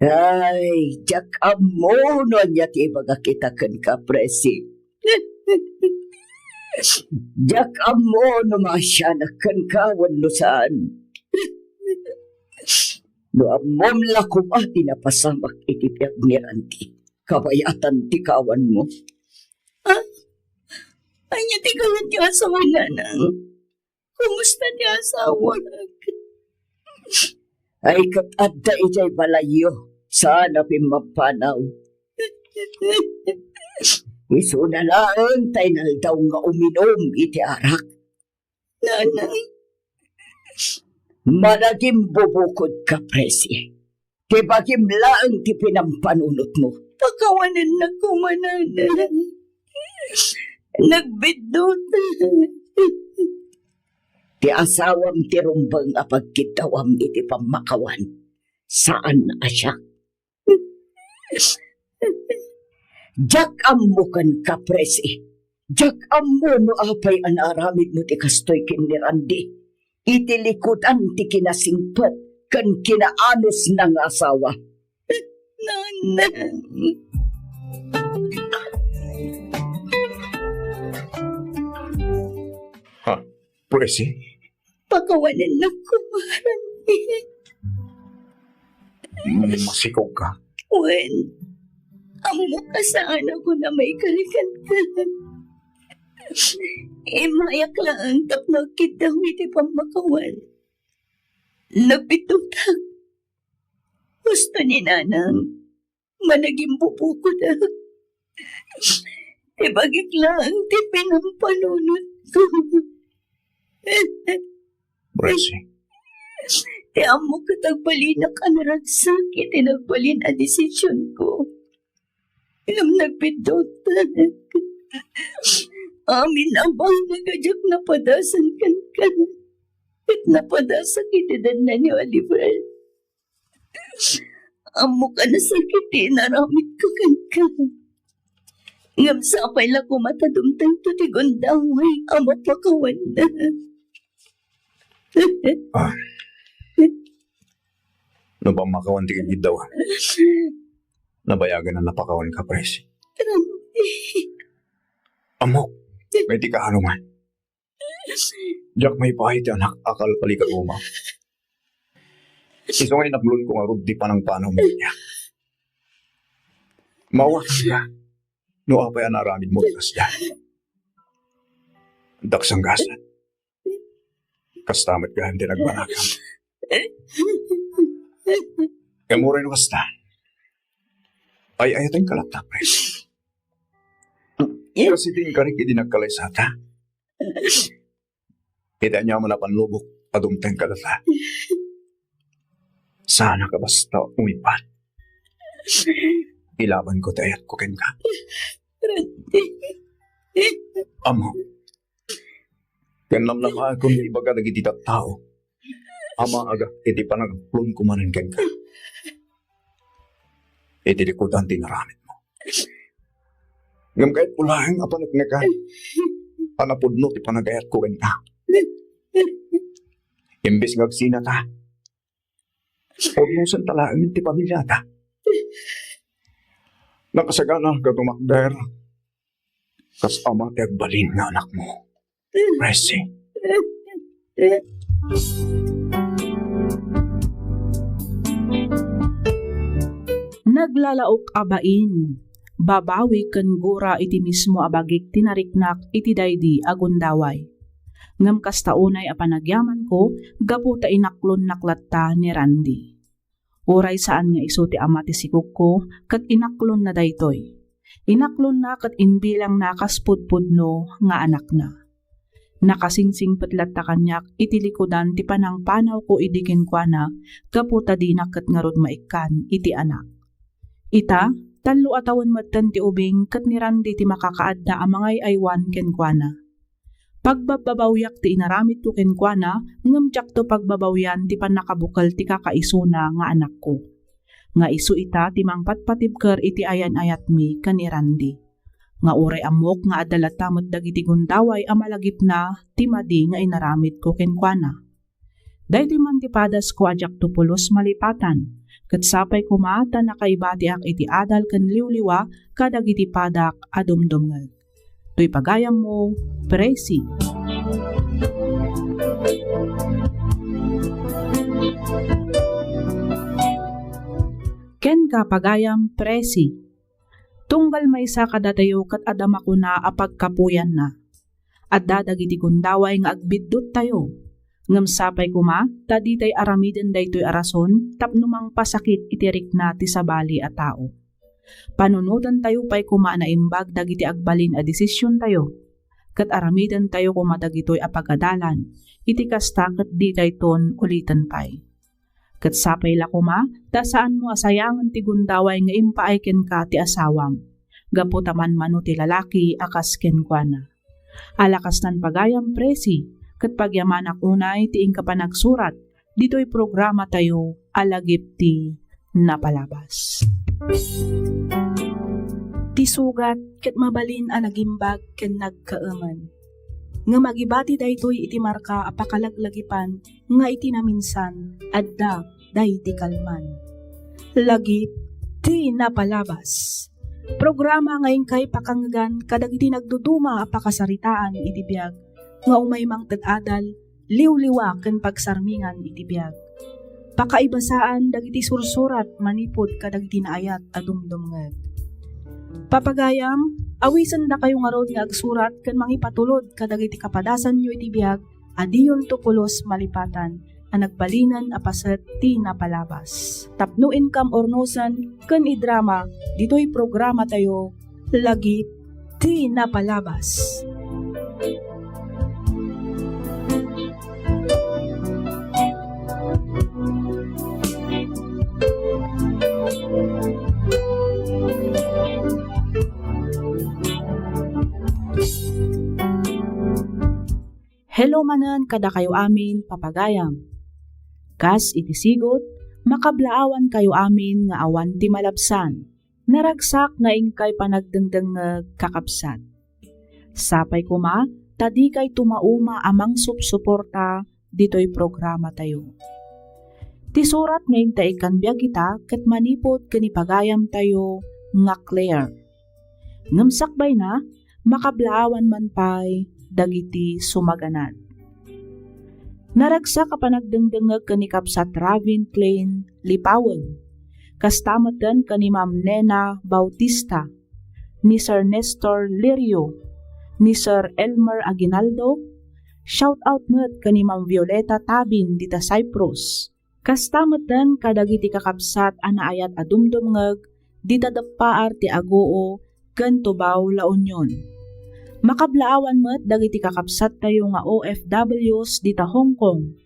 Ay, diak ammo no ania ti ibagak ita kenka, Presi. Diak ammo no maasianak kenka wenno saan. No ammom la koma ti napasamak iti biag ni Randy, kabayatan ti kawanmo. Ah, ania ti kayatyo a sawen, Nanang? Kumusta ti asawak? Ay, ket adda idiay balayyo, saan a pimmampanaw. Isuna laeng ta inaldaw nga uminum iti arak. Nanang. Managimbubukodka, Presi. Ti bagim laeng ti pinampanunotmo. Pakawanennak koma, Nanang. Nagbiddut. Ti asawam ti rumbeng a pagkiddawam iti pammakawan. Saan a siak. Diak ammo kenka, Presi. Diak ammo no apay a naaramidmo ti kastoy ken ni Randy. Iti likudan ti kinasingpet ken kinaanusna nga asawa. Nanang. Ha, Presi? Pakawanennak koma, Randy. Masikog ka? Wen, ammok a saan a kunam a ikarikan ka. Immayak laeng tapno agkiddaw iti pammakawan. Nagbiddutak. Husto ni Nanang, managimbubukodak. Ti bagik laeng ti pinampanunotko. Presi. Ti ammok ket agbalinak a naragsak iti nagbalin a desisionko. Ngem nagbiddutak. Amin a bangag a diak napadasan kenka, ket napadasak iti danna ni Oliver. Ammok a nasakit ti inaramidko kenka. Ngem sapay la koma ta dumtengto ti gundaway a mapakawanna. Ah. No pammakawan ti kagiddawan, nabayagan a napakawanka, Presi. Ammok, nga iti kaano man, diak maipaay ti anak a kalpalikaguma. Isu nga inaklonko ngarud ti panangpanaw mo kaniak. Maawatanka no apay a naaramidmo ti kasdiay. Daksanggasat. Kasta met gayam ti nagbanagam. Ngem uray no kasta, ay-ayatenka latta, Pres. Kas iti inkarik idi nagkalaysata. Iti aniaman a panlubok a dumteng kadata, saanak a basta umipat. Ilabanko ti ayatko kenka. Randy. Ammok, ket namnamaekon nga ibaga dagiti tattao a maagak iti panagaklonko manen kenka iti likudan ti inaramidmo. Ngem kayatko laeng a paneknekan a napudno ti panagayatko kenka. Imbes nga agsinata, pudnosenta laeng ti pamiliata. Nakasagana nga tumakder kas ama ti agbalin nga anakmo, Presi. Naglalaok a bain, babawi ken gura iti mismo a bagik ti nariknak iti daydi a gundaway. Ngem kasta unay a panagyamanko gapu ta inaklonnak latta ni Randy. Uray saan nga isu ti ama ti sigogko ket inaklonna daytoy. Inaklonna ket imbilangna kas pudpudno nga anakna. Nakasingsingpet latta kaniak iti likudan ti panangpanawko idi kenkuana gapu ta dinak ket ngarud maikkan iti anak. Ita, tallo a tawen metten ti ubing ket ni Randy ti makakaadda a mangay-aywan kenkuana. Pagbabbabawiak ti inaramidko kenkuana, ngem diakto pagbabawian ti pannakabukel ti kakaisuna nga anakko. Nga isu ita ti mangpatpatibker iti ayan-ayatmi ken ni Randy. Nga uray ammok nga adda latta met dagiti gundaway a malagipna ti madi nga inaramidko kenkuana. Daytoy man ti padasko a diakto pulos malipatan, ket sapay koma ta nakaibatiak iti adal ken liwliwa kadagiti padak a dumdumngeg. Toy pagayammo, Presi. Kenka, pagayam, Presi. Tunggal maysa kadatayo ket adda makuna a pagkapuyanna. Adda dagiti gundaway nga agbidduttayo. Ngem sapay koma ta ditay aramiden daytoy a rason tapno mangpasakit iti rikna ti sabali a tao. Panunotentayo pay koma a naimbag dagiti agbalin a desisiontayo, ket aramidentayo koma dagitoy a pagadalan, iti kasta ket ditayton uliten pay. Ket sapay la koma ta saanmo a sayangen ti gundaway nga impaay kenka ti asawam, gapu ta manmano ti lalaki a kas kenkuana. Ala kastan pagayam, Presi, ket pagyamanak unay ti inka panagsurat ditoy programatayo a Lagip ti Napalabas. Ti sugat ket mabalin a nagimbag ken nagkaemen. Ngem agibati daytoy iti marka a pakalaglagipan nga iti naminsan, adda daydi kalman. Lagip ti Napalabas. Programa nga inkay pakangngegan kadagiti nagduduma a pakasaritaan iti biag nga umay mangted adal, liwliwa ken pagsarmingan iti biag. Pakaibasaan dagiti sursurat manipud kadagiti naayat a dumdumngeg. Papagayam, awisendakayo ngarud nga agsurat ken mangipatulod kadagiti kapadasanyo iti biag a diyonto pulos malipatan a nagbalinen a paset ti napalabas. Tapno inkam urnosen ken idrama ditoy programatayo, Lagip ti Napalabas. Hello manen kadakayo amin, papagayam. Kas iti sigut, makablaawankayo amin nga awan ti malabsan. Naragsak nga inkay panagdengdengngeg, kakabsat. Sapay koma ta dikay tumauma a mangsupsuporta ditoy programatayo. Ti surat nga inta ikkan biag ita ket manipud ken ipagayamtayo nga Claire. Ngem sakbayna, makablaawan man pay dagiti sumaganad. Naragsak a panagdengdengngeg ken ni Kabsat Ravin Klein Lipawen. Kasta metten ken ni Ma'am Nena Bautista, ni Sir Nestor Lirio, ni Sir Elmer Aguinaldo. Shout out met ken ni Ma'am Violeta Tabin dita Cyprus. Kasta metten kadagiti kakabsat a naayat a dumdumngeg dita deppaar ti Agoo ken Tubao, La Union. Makablaawan met dagiti kakabsattayo nga O F Ws dita Hong Kong,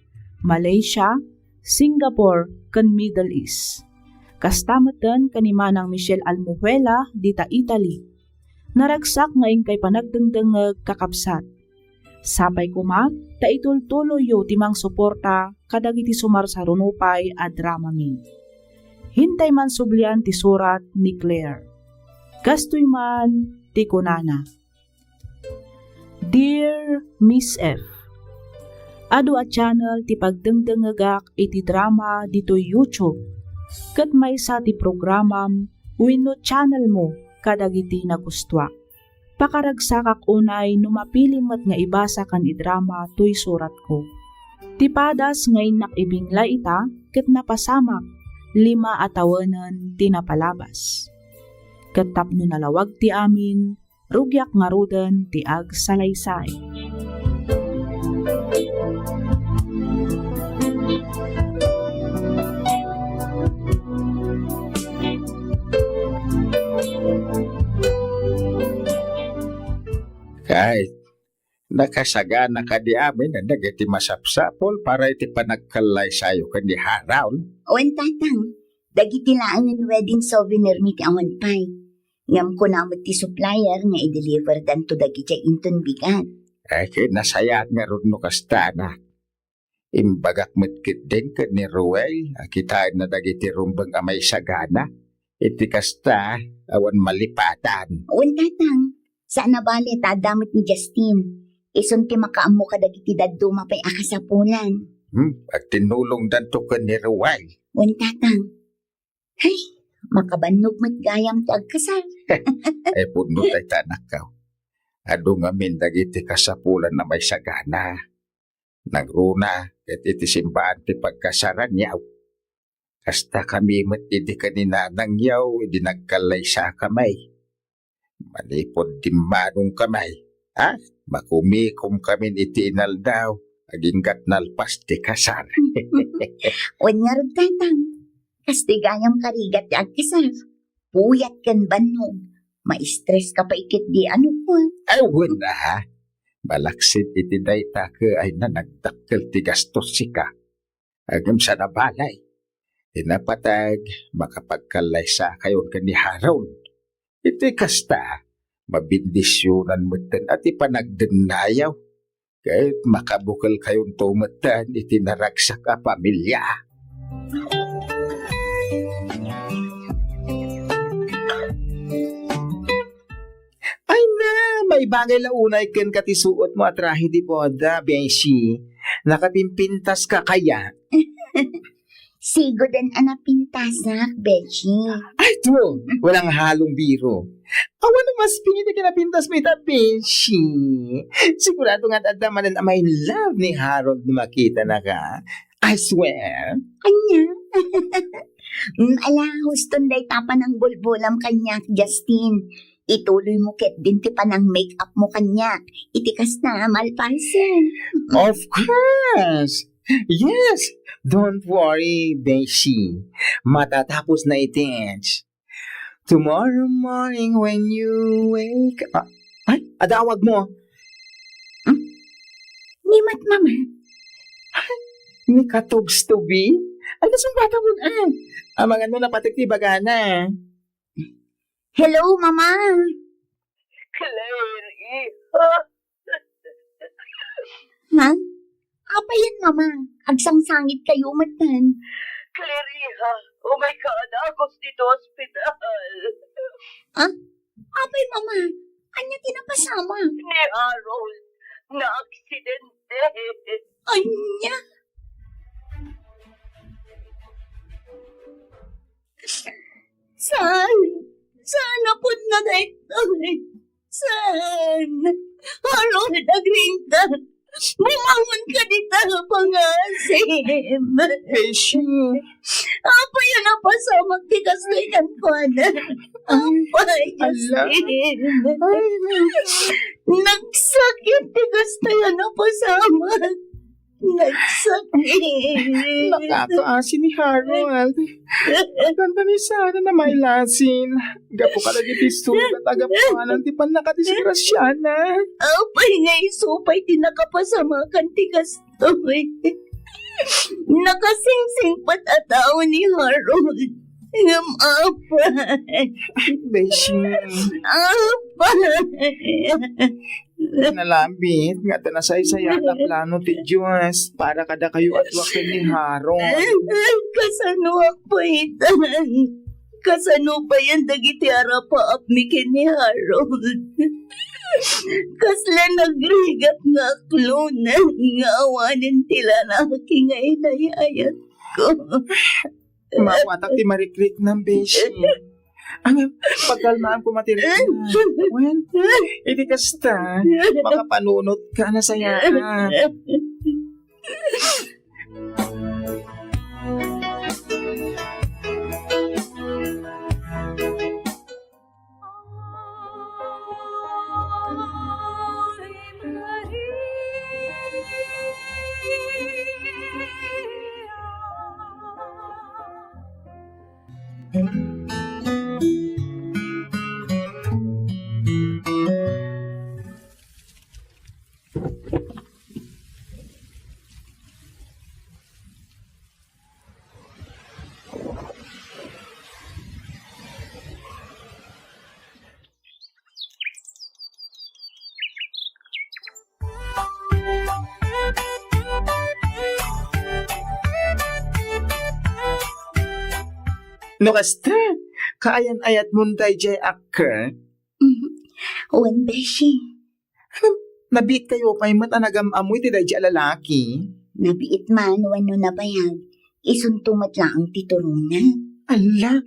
Malaysia, Singapore, ken Middle East. Kasta metten ken ni Manang Michelle Almujuela dita Italy. Naragsak nga inkay panagdengdengngeg, kakabsat. Sapay koma ta itultuloyyo ti mangsuporta kadagiti sumarsaruno pay a dramami. Hintay man sublian ti surat ni Claire. Kastoy man ti kunana, Dear Miss F, adu a channel ti pagdengdengngegak iti drama ditoy YouTube, ket maysa ti programam wenno channelmo kadagiti nagustuak. Pakaragsakak unay no mapilim met nga ibasa ken idrama toy suratko. Ti padas nga innak ibinglay ita ket napasamak lima a tawenen ti napalabas. Ket tapno nalawag ti amin, rugiak ngaruden ti agsalaysay. Kay, nakasagana kadi amin a dagiti masapsapul para iti panagkallaysayo ken ni Harold? Wen, Tatang. Dagiti laengen wedding souvenir mi ti awan pay. Ngem kuna met ti supplier nga i-deliverdanto dagidiay inton bigat. Ay, ket nasayaat ngarud no kasta, anak. Imbagak met ketdin ken ni Ruel a kitaenna dagiti rumbeng a maisagana. Iti kasta, awan malipatan. Wen, Tatang. Saan a bale ta adda met ni Justin. Isun ti makaammo kadagiti dadduma pay a kasapulan. Hmm, agtinnulongdanto ken ni Ruel. Wen, Tatang. Hay, makabannog met gayam ti agkasar. Ay, pudno dayta, anakko. Adu ngamin dagiti kasapulan a maisagana. Nangruna ket iti simbaan ti pagkasaranyo. Kasta kami met idi ken ni nanangyo idi nagkallaysakami. Manipud dimmanongkami, a, makumikomkamin iti inaldaw agingga't nalpas ti kasar. Wen ngarud, Tatang. Kastoy gayam karigat ti agkasar. Puyat ken bannog. Maistreska pay ketdi a nukua. Ay, wen a. Malaksid iti dayta ket ay na nagdakkel ti gastos sika. Ngem saan a bale, ti napateg, makapagkallaysakayon ken ni Harold. Iti kasta, mabendisionan metten a ti panagdennayo, ket makabukelkayonto metten iti naragsak a pamilia. Ay na, maibagay la unay kenka ti suotmo a trahe de boda, beshi. Nakapimpintaska kaya? Sigoden a napintasak, beshi. Ay, true. Walang halong biro. Awan a mas pinili ka napintas mo ita, beshi. Sigurado nga adda manen a ma-in love ni Harold no makitanaka. I swear. Anya? Mm, ala, huston dayta panangbulbulam kaniak, Justin. Ituloy mo ketdin ti panang-make up mo kaniak. Iti kasta, malpasen. Of course. Yes. Don't worry, Beshi. Matatapos na iti. Tomorrow morning when you wake up. Ay, adawag mo. Hmm? Ni Mat Mama. Ay, ni Katugs to be? Ay, kasong bata mo na. Amangan mo napatik ti bagana. Hello, Mama. Claire, iha. Ha? Apay yan, Mama? Agsangsangit kayo, matan. Claire, iha, umay ka a dagus ditoy ospital. Ah? Apay, Mama? Ania ti napasamak? Ni Harold, naaksidente. Ania? Saan? Saan a pudno daytoy? Saan? Harold, agriingka. Bumangonka dita, pangasim. Beshi. Apay a napasamak ti kastoy kenkuana? Apay, ala. Justin. Ay. Nagsakit ti kastoy a napasamak. Nagsakit. Nakakaasi ni Harold. Kanta ni Sarah na mailasin. Gapu kadagiti sugat a gapuanan ti pannakadisgrasiana. Apay nga isu pay ti nakapasamakan ti kastoy? Nakasingsingpet a tao ni Harold. Ngem apay. Beshi. Apay. Nalabit nga ta nasaysayaat a plano ti Dios para kadakayo a dua ken ni Harold. Kasanoak pay itan? Kasano payen dagiti arapaapmi ken ni Harold? Kasla nagrigat nga aklonen nga awanen ti lalaki nga inay-ayatko. Mawatak ti marikriknam, Beshi. Ang pagkalmaanko, matirikna. Wen, iti kasta, makapanunot ka na saya. No kasta, kaayan-ayatmon daydiay a ket? Mhm. Wen, Beshi. Nabiit kayo pay met a nagam-ammo iti daydiay a lalaki? Nabiit man wenno nabayag, isunto met laeng ti turongna. Ala,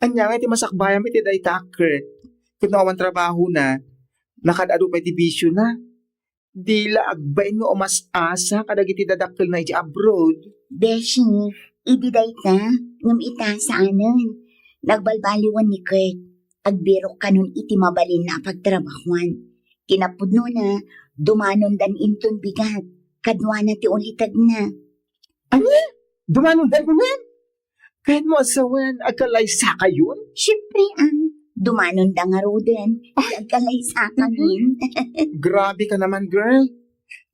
ania nga iti masakbayam iti dayta a ket? Ket no awan trabahona, nakaad-adu pay ti bisiona. Di la agbain nga umas-asa kadagiti dadakkelna iti abroad. Beshi, idi dayta, ngem ita saanen. Nagbalbaliwen ni Kurt. Agbirok kanon iti mabalinna a pagtrabahoan. Kinapudnona, dumanondan inton bigat. Kaduana ti ulitegna. Ania? Dumanondan manen? Kayatmo a sawen, agkallaysakayon? Siempre, ah, dumanonda ngaruden, agkallaysakamin. Grabe ka naman, girl.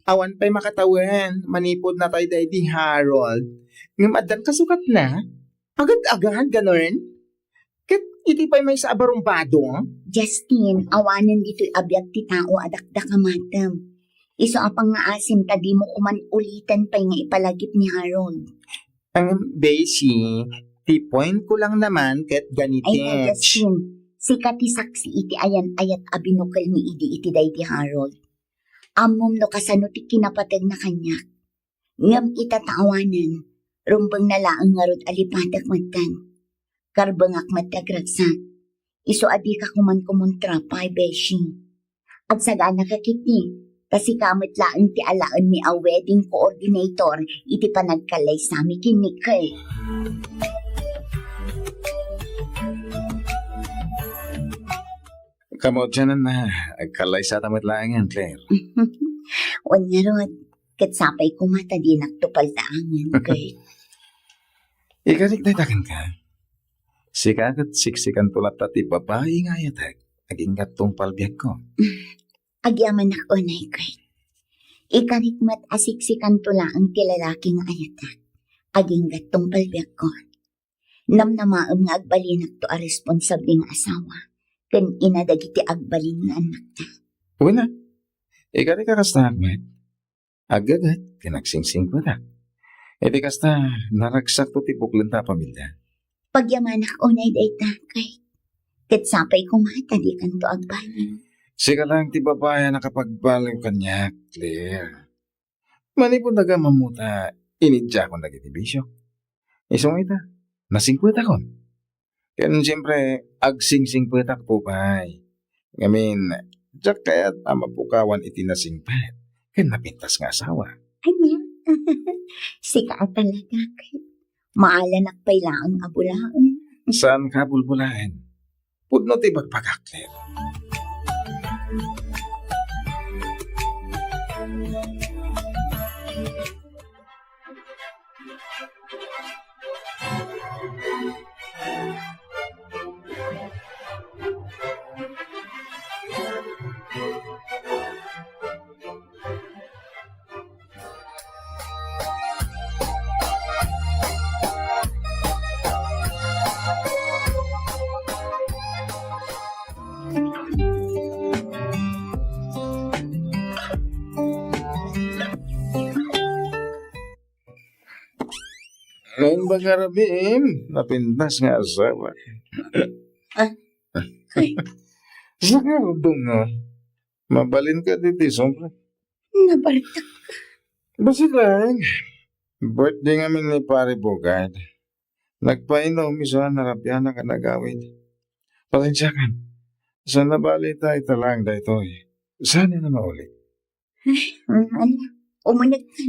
Awan pay makatawen, manipud natay daydi Harold. Ngem addan kasukatna? Agad-agad, ganun? Ket iti pay maysa a barumbado? Justin, awanen ditoy a biag ti tao a dakdak a matem. Isu a pangngaasim ta dimo koman uliten pay nga ipalagip ni Harold. Ang Beshi, ti point ko lang naman ket ganito. Ay na, Justin, sika ti saksi iti ayan-ayat a binukelmi idi iti daydi Harold. Ammom no kasano ti kinapategna kaniak. Ngem ita ta awanen, rumbengna laeng ngarud a lipatek metten. Karbengak met ti agragsak. Isu a dika koman kumontra pay, Beshi. Agsaganaka ketdi, ta sika met laeng ti alaenmi a wedding coordinator iti panagkallaysami ken ni Kurt. Ammo diay, Anna, agkallaysata met laengen, Claire. Wen ngarud, ket sapay koma ta dinakto paldaangen, Kurt. Ikarik dayta kenka. Sika ket siksikanto latta ti babai nga ayatek, agingga tungpal biagko. Agyamanak unay, Kurt. Ikarik met a siksikanto laeng ti lalaki nga ayatek, agingga tungpal biagko. Namnamaem nga agbalinakto a responsable nga asawa ken ina dagiti agbalin nga annakta. Wen a, ikarik a kasta met. Aggaget ken agsingsingpetak. Iti kasta, naragsakto ti buklenta a pamilia. Pagyamanak unay dayta, Kurt. Ket sapay koma ta dikanto agbalin. Sika laeng ti babai a nakapagbaliw kaniak, Claire. Manipud nagamammo ta, inidiakon dagiti bisio. Isu nga ita, nasingpetakon. Ken siempre, agsingsingpetakto pay. Ngamin, diak kayat a mapukawan iti nasingpet ken napintas nga asawa. Ania? Sika a talaga, Kurt. Maalanak pay laeng a bulaen. Saanka a bulbulaen. Pudno ti ibagbagak, Claire. Naimbag nga rabiim, napintas nga asawa. Ah, ay. Sigurado nga, mabalinka ditoy sobre. Nabartak. Bassit laeng, birthday ngamin ni Pare Bogart. Nagpainom isu a narabianak a nagawid. Pasensiakan. Saan a bale ta ita laeng daytoy. Saan a mauli? Ay, mm, ala. Umuneg ka.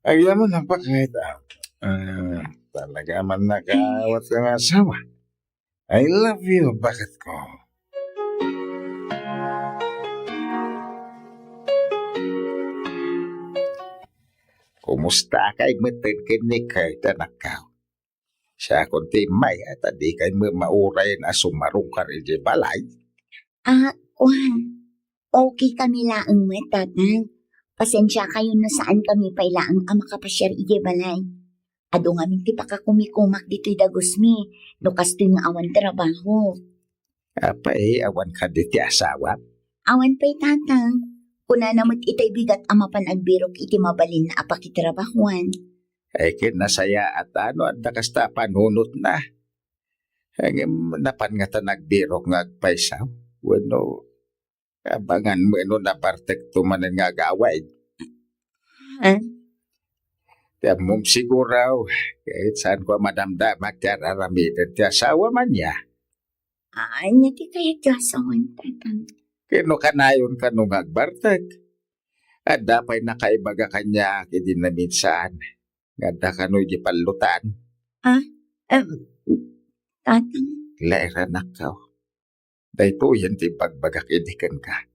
Agyamanak pay ket, ah, ah, talaga man nakaawat ka nga asawa. I love you, baket ko. Kumusta kay metten ken ni Kurt, anakko? Siakon ti immay, ta dikay met maurayen a sumarungkar idiay balay. Ah, kuan. Okay kami laeng met, Tatang. Pasensiakayon no saan kami pay laeng a makapasiar idiay balay. Adu ngamin ti pakakumikumak ditoy dagusmi, no kastoy nga awan trabaho. Apay, awan kadi ti asawam? Awan pay, Tatang. Kunana met itay bigat a mapan agbirok iti mabalin a pakitrabahuan. Ay, ket nasayaat no adda kasta a panunotna. Ngem napan ngata agbirok nga agpayso? Wenno, abangan met no nabartekto manen nga agawid? Ah? Ti ammom siguro, ket saanko a madamdama ti ar-aramiden ti asawam, ania? Ania ti kayat ti asawam, Tatang? Ket no kanayon kano nga agbartek, adda pay nakaibaga kaniak idi naminsan nga adda kano idiay pallotan. Ah? Em, Tatang? Laeng, anakko. Daytoyen ti ibagbagak idi kenka.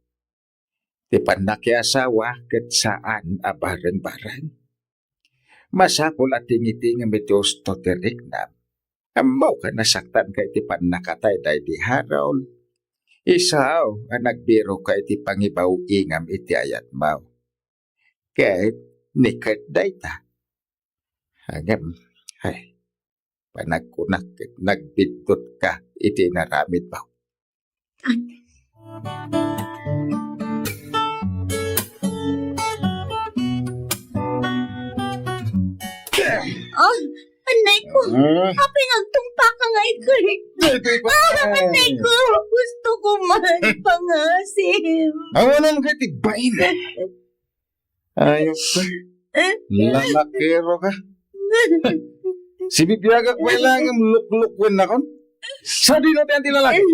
Ti pannakiasawa ket saan a bareng-bareng. Masapul a tingitingem iti usto ti riknam. Ammok a nasaktanka iti pannakatayda idi Harold. Isu a nagbirokka iti pangibaw-ingam iti ayatmo. Ket ni Kurt dayta. Ngem, ay, panagkunak ket nagbiddutka iti inaramidmo. Ah, anay ko. Ah. Apay nga agtungpaka nga, Kurt? Daytoy ko. Ah, anay ko. Gusto ko man pangasim. Awanan ka ti bain. Ayos ka. Lalakero ka. Sibibiagak pay laeng luklukennakon. Sadino ti anti lalaki?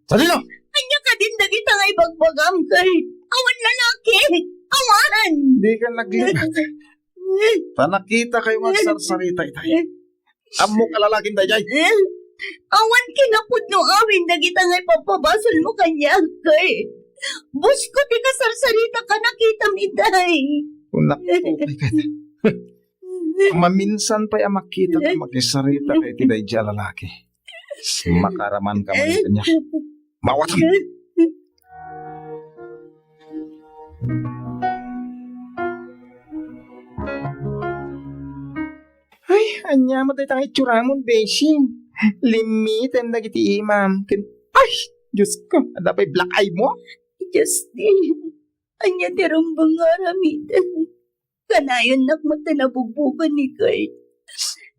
Sadino? Ania kadin dagita nga ibagbagam, Kurt? Awan lalaki. Awan. Di ka naglibak. Ta nakita kayo nga agsarsarita itay. Ammok a lalakin dayjay. Awan kinapudno amin dagita nga ipapabasolmo kaniak, Kurt. Busko ti kasarsarita ka, nakitam itay. Kunak, okay ka. Maminsan pay a makita ka makisarita ka iti daydi a lalaki. Makaraman ka man kaniak. Mawatan! Ay, ania met dayta nga itsuramon, beshi? Limmitem dagiti imam. Ken, ay, Diosko, adda pay black eye mo? Justin, ania ti rumbeng nga aramidem? Kanayonnak met ti nabugbogen ni Kurt.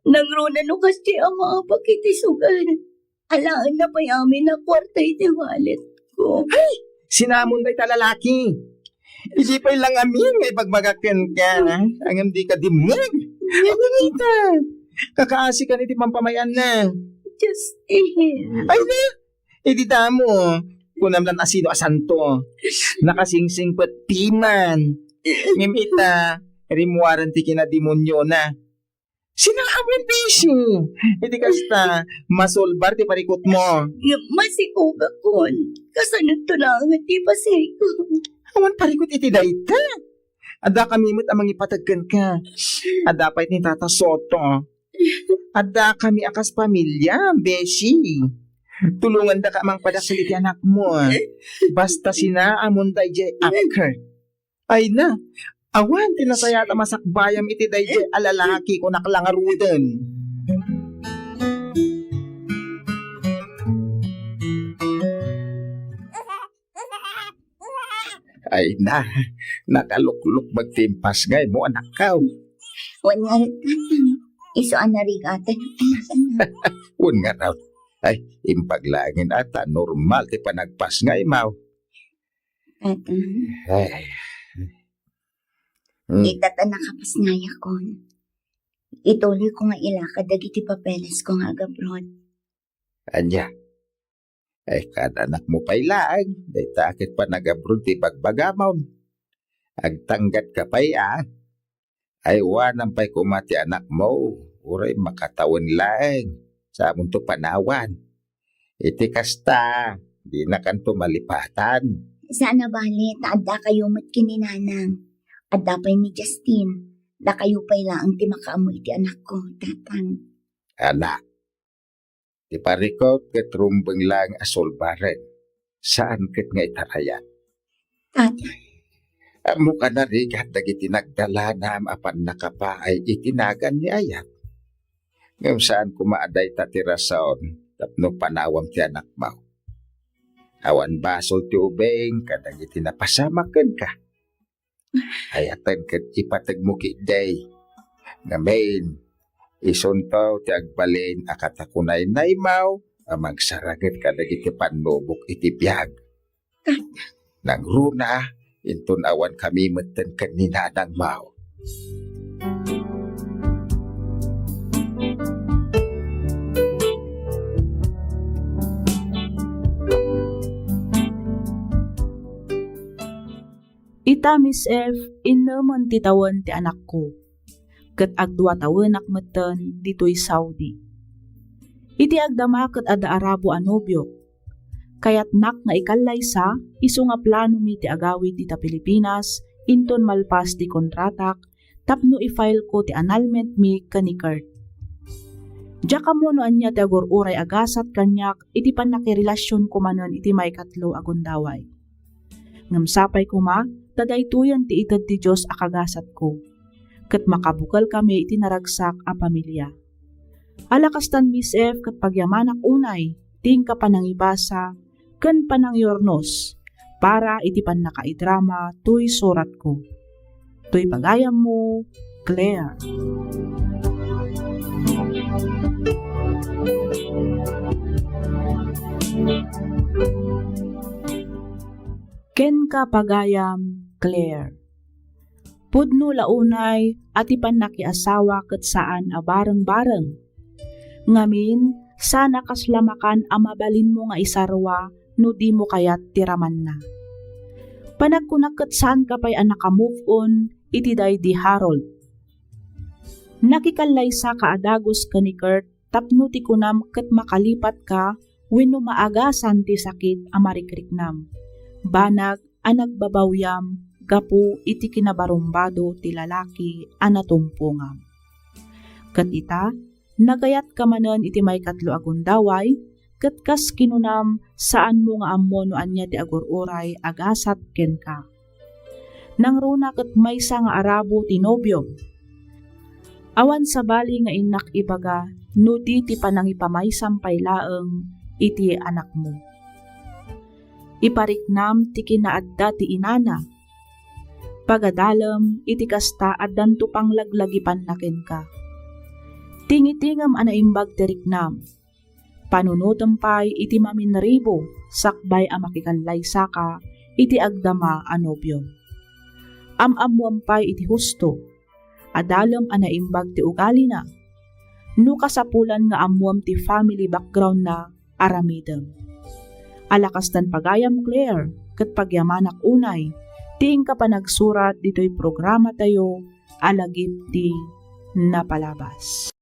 Nangruna no kasdiay a maabak iti sugal. Alaenna pay amin a kuarta iti walletko. Ay! Sinamon dayta lalaki. Idi pay lang amin nga ibagbagak kenka, ngem dika dimngeg. Ngem ita, kakaasi kan iti pampamay-anna. Justin. Ay na! Idi damo, kunam lan asino a santo. Nakasingsingpet piman. Ngem ita, rimmuaren ti kinademoniona. Sinaamon, beshi. Iti kasta, masolbar ti parikutmo. Ngem masikogakon. Kasananto laeng ti pasayko. Awan parikut iti dayta. Addakami met a mangipateg kenka. Adda pay ni Tata Soto. Addakami a kas pamilya, beshi. Tulongandaka a mangpadakkel iti anakmo. Basta sinaamon daydiay a Kurt. Ay na, awan ti nasayaat a masakbayam iti daydiay a lalaki, kunak la ngaruden. Ay na, nakaluklukbek ti impasngaymo, anakko. Wen ngarud, Tatang. Isu a narigatan. Wen ngarud. Ay, imbag laengen a ta normal ti panagpasngaymo. Tatang. Ay. Hmm. Ita ta nakapasngayakon. Ituloyko nga ilakad dagiti papelesko nga agabroad. Ania? Ay, kaanakmo pay laeng, dayta a ket panagabroad ti ibagbagamon. Agtanggadka pay a. Aywanam pay koma ti anakmo, uray makatawen laeng, samonto panawan. Iti kasta, dinakanto malipatan. Saan a bale, ta addakayo met ken ni Nanang. Adda pay ni Justin, dakayo pay laeng ti makaammo iti anakko, Tatang. Anak, ti parikut ket rumbeng laeng a sulbaren, saan ket nga itarayat. Tatang. Ammoka narigat dagiti nagdalanam a pannakapaay iti nagan ni Ayat. Ngem saan koma a dayta ti rason tapno panawam ti anakmo. Awan basol ti ubing kadagiti napasamak kenka. Ayaten ket ipategmo ketdi. Ngamin, isunto ti agbalin a katakunaynaymo a magsaraget kadagiti pannubok iti biag. Nangruna, inton awankami metten ken ni nanangmo. Ita, Miss F, innemen ti tawen ti anakko, ket agdua tawenak metten ditoy Saudi. Iti agdama ket adda arabo a nobiok. Kayatnak nga ikallaysa, isu nga planomi ti agawid dita Pilipinas, inton malpas ti kontratak, tapno i-file ko ti annulment mi ken ni Kurt. Diak ammo no ania ti agur-uray a gasat kaniak iti pannakirelasionko manen iti maikatlo a gundaway. Ngem sapay koma ta daytoyen ti ited ti Dios a kagasatko, ket makabukelkami iti naragsak a pamilia. Ala kastan, Miss F, ket pagyamanak unay ti inka panangibasa ken panangyurnos para iti pannakaidrama toy suratko. Toy pagayammo, Claire. Kenka, pagayam, Claire. Pudno la unay a ti pannakiasawa ket saan a bareng-bareng. Ngamin, saan a kasla makan a mabalinmo nga isarua no dimo kayat ti ramanna. Panagkunak ket saanka pay a naka-move on iti daydi Harold. Nakikallaysa ka a dagus ken ni Kurt tapno ti kunam ket makalipatka wenno maagasan ti sakit a marikriknam, banag a nagbabawyam gapu iti kinabarumbado ti lalaki a natumpongam. Ket ita, nagayatka manen iti maikatlo a gundaway, ket kas kinunam, saanmo nga ammo no ania ti agur-uray a gasat kenka. Nangruna ket maysa nga arabo ti nobiom. Awan sabali nga innak ibaga no di ti panangipamaysam pay laeng iti anakmo. Ipariknam ti kinaadda ti inana. Pagadalem iti kasta, addanto panglaglagipanna kenka. Tingitingem a naimbag ti riknam. Panunotem pay iti maminribo sakbay a makikanlaysaka iti agdama a nobiom. Am-ammoam pay iti husto. Adalem a naimbag ti ugalina. No kasapulan nga ammoam ti family backgroundna, aramidem. Ala kastan pagayam, Claire, ket pagyamanak unay ti inka panagsurat ditoy programatayo a Lagip ti Napalabas.